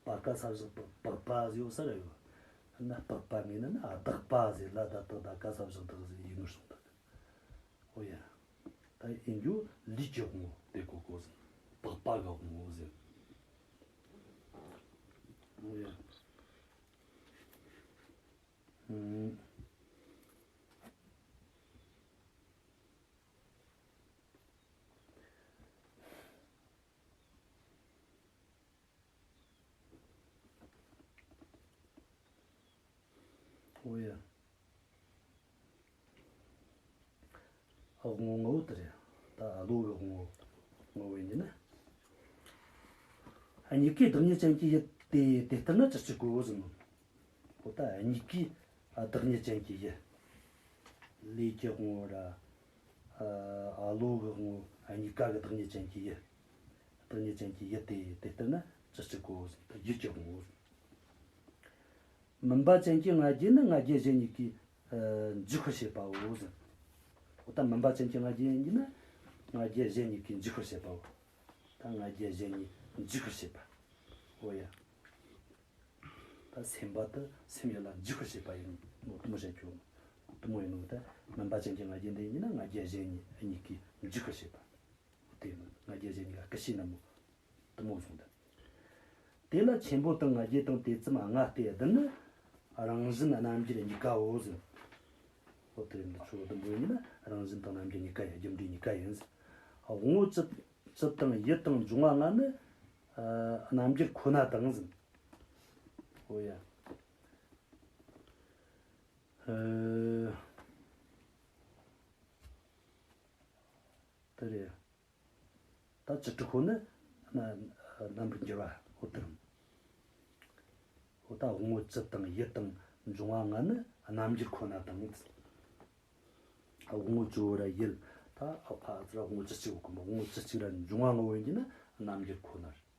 པ་ག་ས་བཞག་པ། པགས་པ་ཟེར་ས་ར་ཡོད་ན། པགས་པ་མིན་ན་ན་བདག་པ་ཟེར་ལ། ད་དག་ད་ག་ས་བཞག་བདག་ཟེར་ཡིག་ནོར་སོང་ད། འོ་ཡ། ད་ཡིན་རྒྱུ་ལུས་ཀྱི་དབང་པོ་དེ་གོ་དགོས་ཟེར། པགས་པ་གི་དབང་པོ་ཟེར། འོ་ཡ། ཨུམ། འོ་ཡ། དབང་པོ་ལྔ་བོ་དེ་རེད། ད་བློ་གི་དབང་པོ་ལྔ་བོ་ཡིན་ན། གཉིས་ཀའི་བདག་ཉིད་ཅན་གྱི་ཡུལ་དེ་དེ་ལྟར་ན་ཅི་སྤྱི་གོ་ཟེར་ནོ། འོ་ད་གཉིས་ཀའི་བདག་ཉིད་ཅན་གྱི་ཡུལ། ལས་ཀྱི་དབང་པོ་ར། ཨ། བློ་གི་དབང་པོ། གཉིས་ཀ་གི་བདག་ཉིད་ཅན་གྱི་ཡུལ། བདག་ཉིད་ཅན་གྱི་ཡུལ་དེ་དེ་ལྟར་ན་ཅི་སྤྱི་གོ་ཟེར། ད་ཡུལ་གྱི་དབང་པོ། མུན་པ་ཅན་གྱི་ང་རྒྱལ་ནི་ང་རྒྱལ་གཞན་གཉིས་ཀྱིས། ཨ། འཇིག་པར་བྱེད་པའོ་ཟེར། འོ་ད་མུན་པ་ཅན་གྱི་ང་རྒྱལ་ཡིན་ན་ང་རྒྱལ་གཞན་གཉིས་ཀྱིས་འཇིག་པར་བྱེད་པའོ། ད་ང་རྒྱལ་གཞན་གཉིས་འཇིག་པར་བྱེད་པ། འོ་ཡ། ད་སེམས་པ་དེ་སེམས་ཡུལ་ལ་འཇིག་པར་བྱེད་པ་ཡིན་ནོ་དེ་མོ་བཤད་རྒྱུ། དེ་མོ་ཡིན་ནོ། ད་མུན་པ་ཅན་གྱི་ང་རྒྱལ་འདི་ཡིན་ན་ང་རྒྱལ་གཞན་གཉིས་གཉིས་ཀྱིས་འཇིག་པར་བྱེད་པ། དེ་ཡིན་ནོ། ང་རྒྱལ་གཞན་གཉིས་ཀ་སྐུལ་བྱེད་རྣམ་པོ་དེ་མོ་གསུངས་ཏེ། དེ་ལ་ཆེན་པོ་དང་ང་རྒྱལ་དང་དེ་ཙམ་ལྔ་སྟེ་བདུན་ནི་རང་བཞིན་རྣམ་འགྱུར་གཉིས་ཀའོ་ཟེར། འོ་དེ་འདི་ཆོ་བདུན་པོ་ཡིན་ན་རང་བཞིན་དང་རྣམ་འགྱུར་གཉིས་ཀ་ཡིན། རྒྱུ་འབྲས་གཉིས་ཀ་ཡིན་ཟེར། དབང་པོ་བཅུ་བཅུ་དང་ཡུལ་དང་འབྱུང་བ་ལྔ་ནི། ཨ། རྣམ་འགྱུར་ཁོ་ན་དང་ཟེར། འོ་ཡ། ཨ། དེ་རེད། ད་བཅུ་དྲུག་པོ་ནི་རྣམ་རྣམ་པར་འགྱུར་བ། འོ་དེ་རེད། འོ་ད་དབང་པོ་བཅུ་དང་ཡུལ་དང་འབྱུང་བ་ལྔ་ནི་རྣམ་འགྱུར་ཁོ་ན་དང་། དབང་པོ་བཅུ་བོ་ར་ཡུལ་ ད་ཨ་ཕ་ཙི་ར་དབང་བཅུ་གཅིག་ཡོད་གི་མོ། དབང་བཅུ་གཅིག་ར་འབྱུང་བ་ལྔ་བོ་ཡིན་གྱི་ན་རྣམ་འགྱུར་ཁོ་ན་རེད།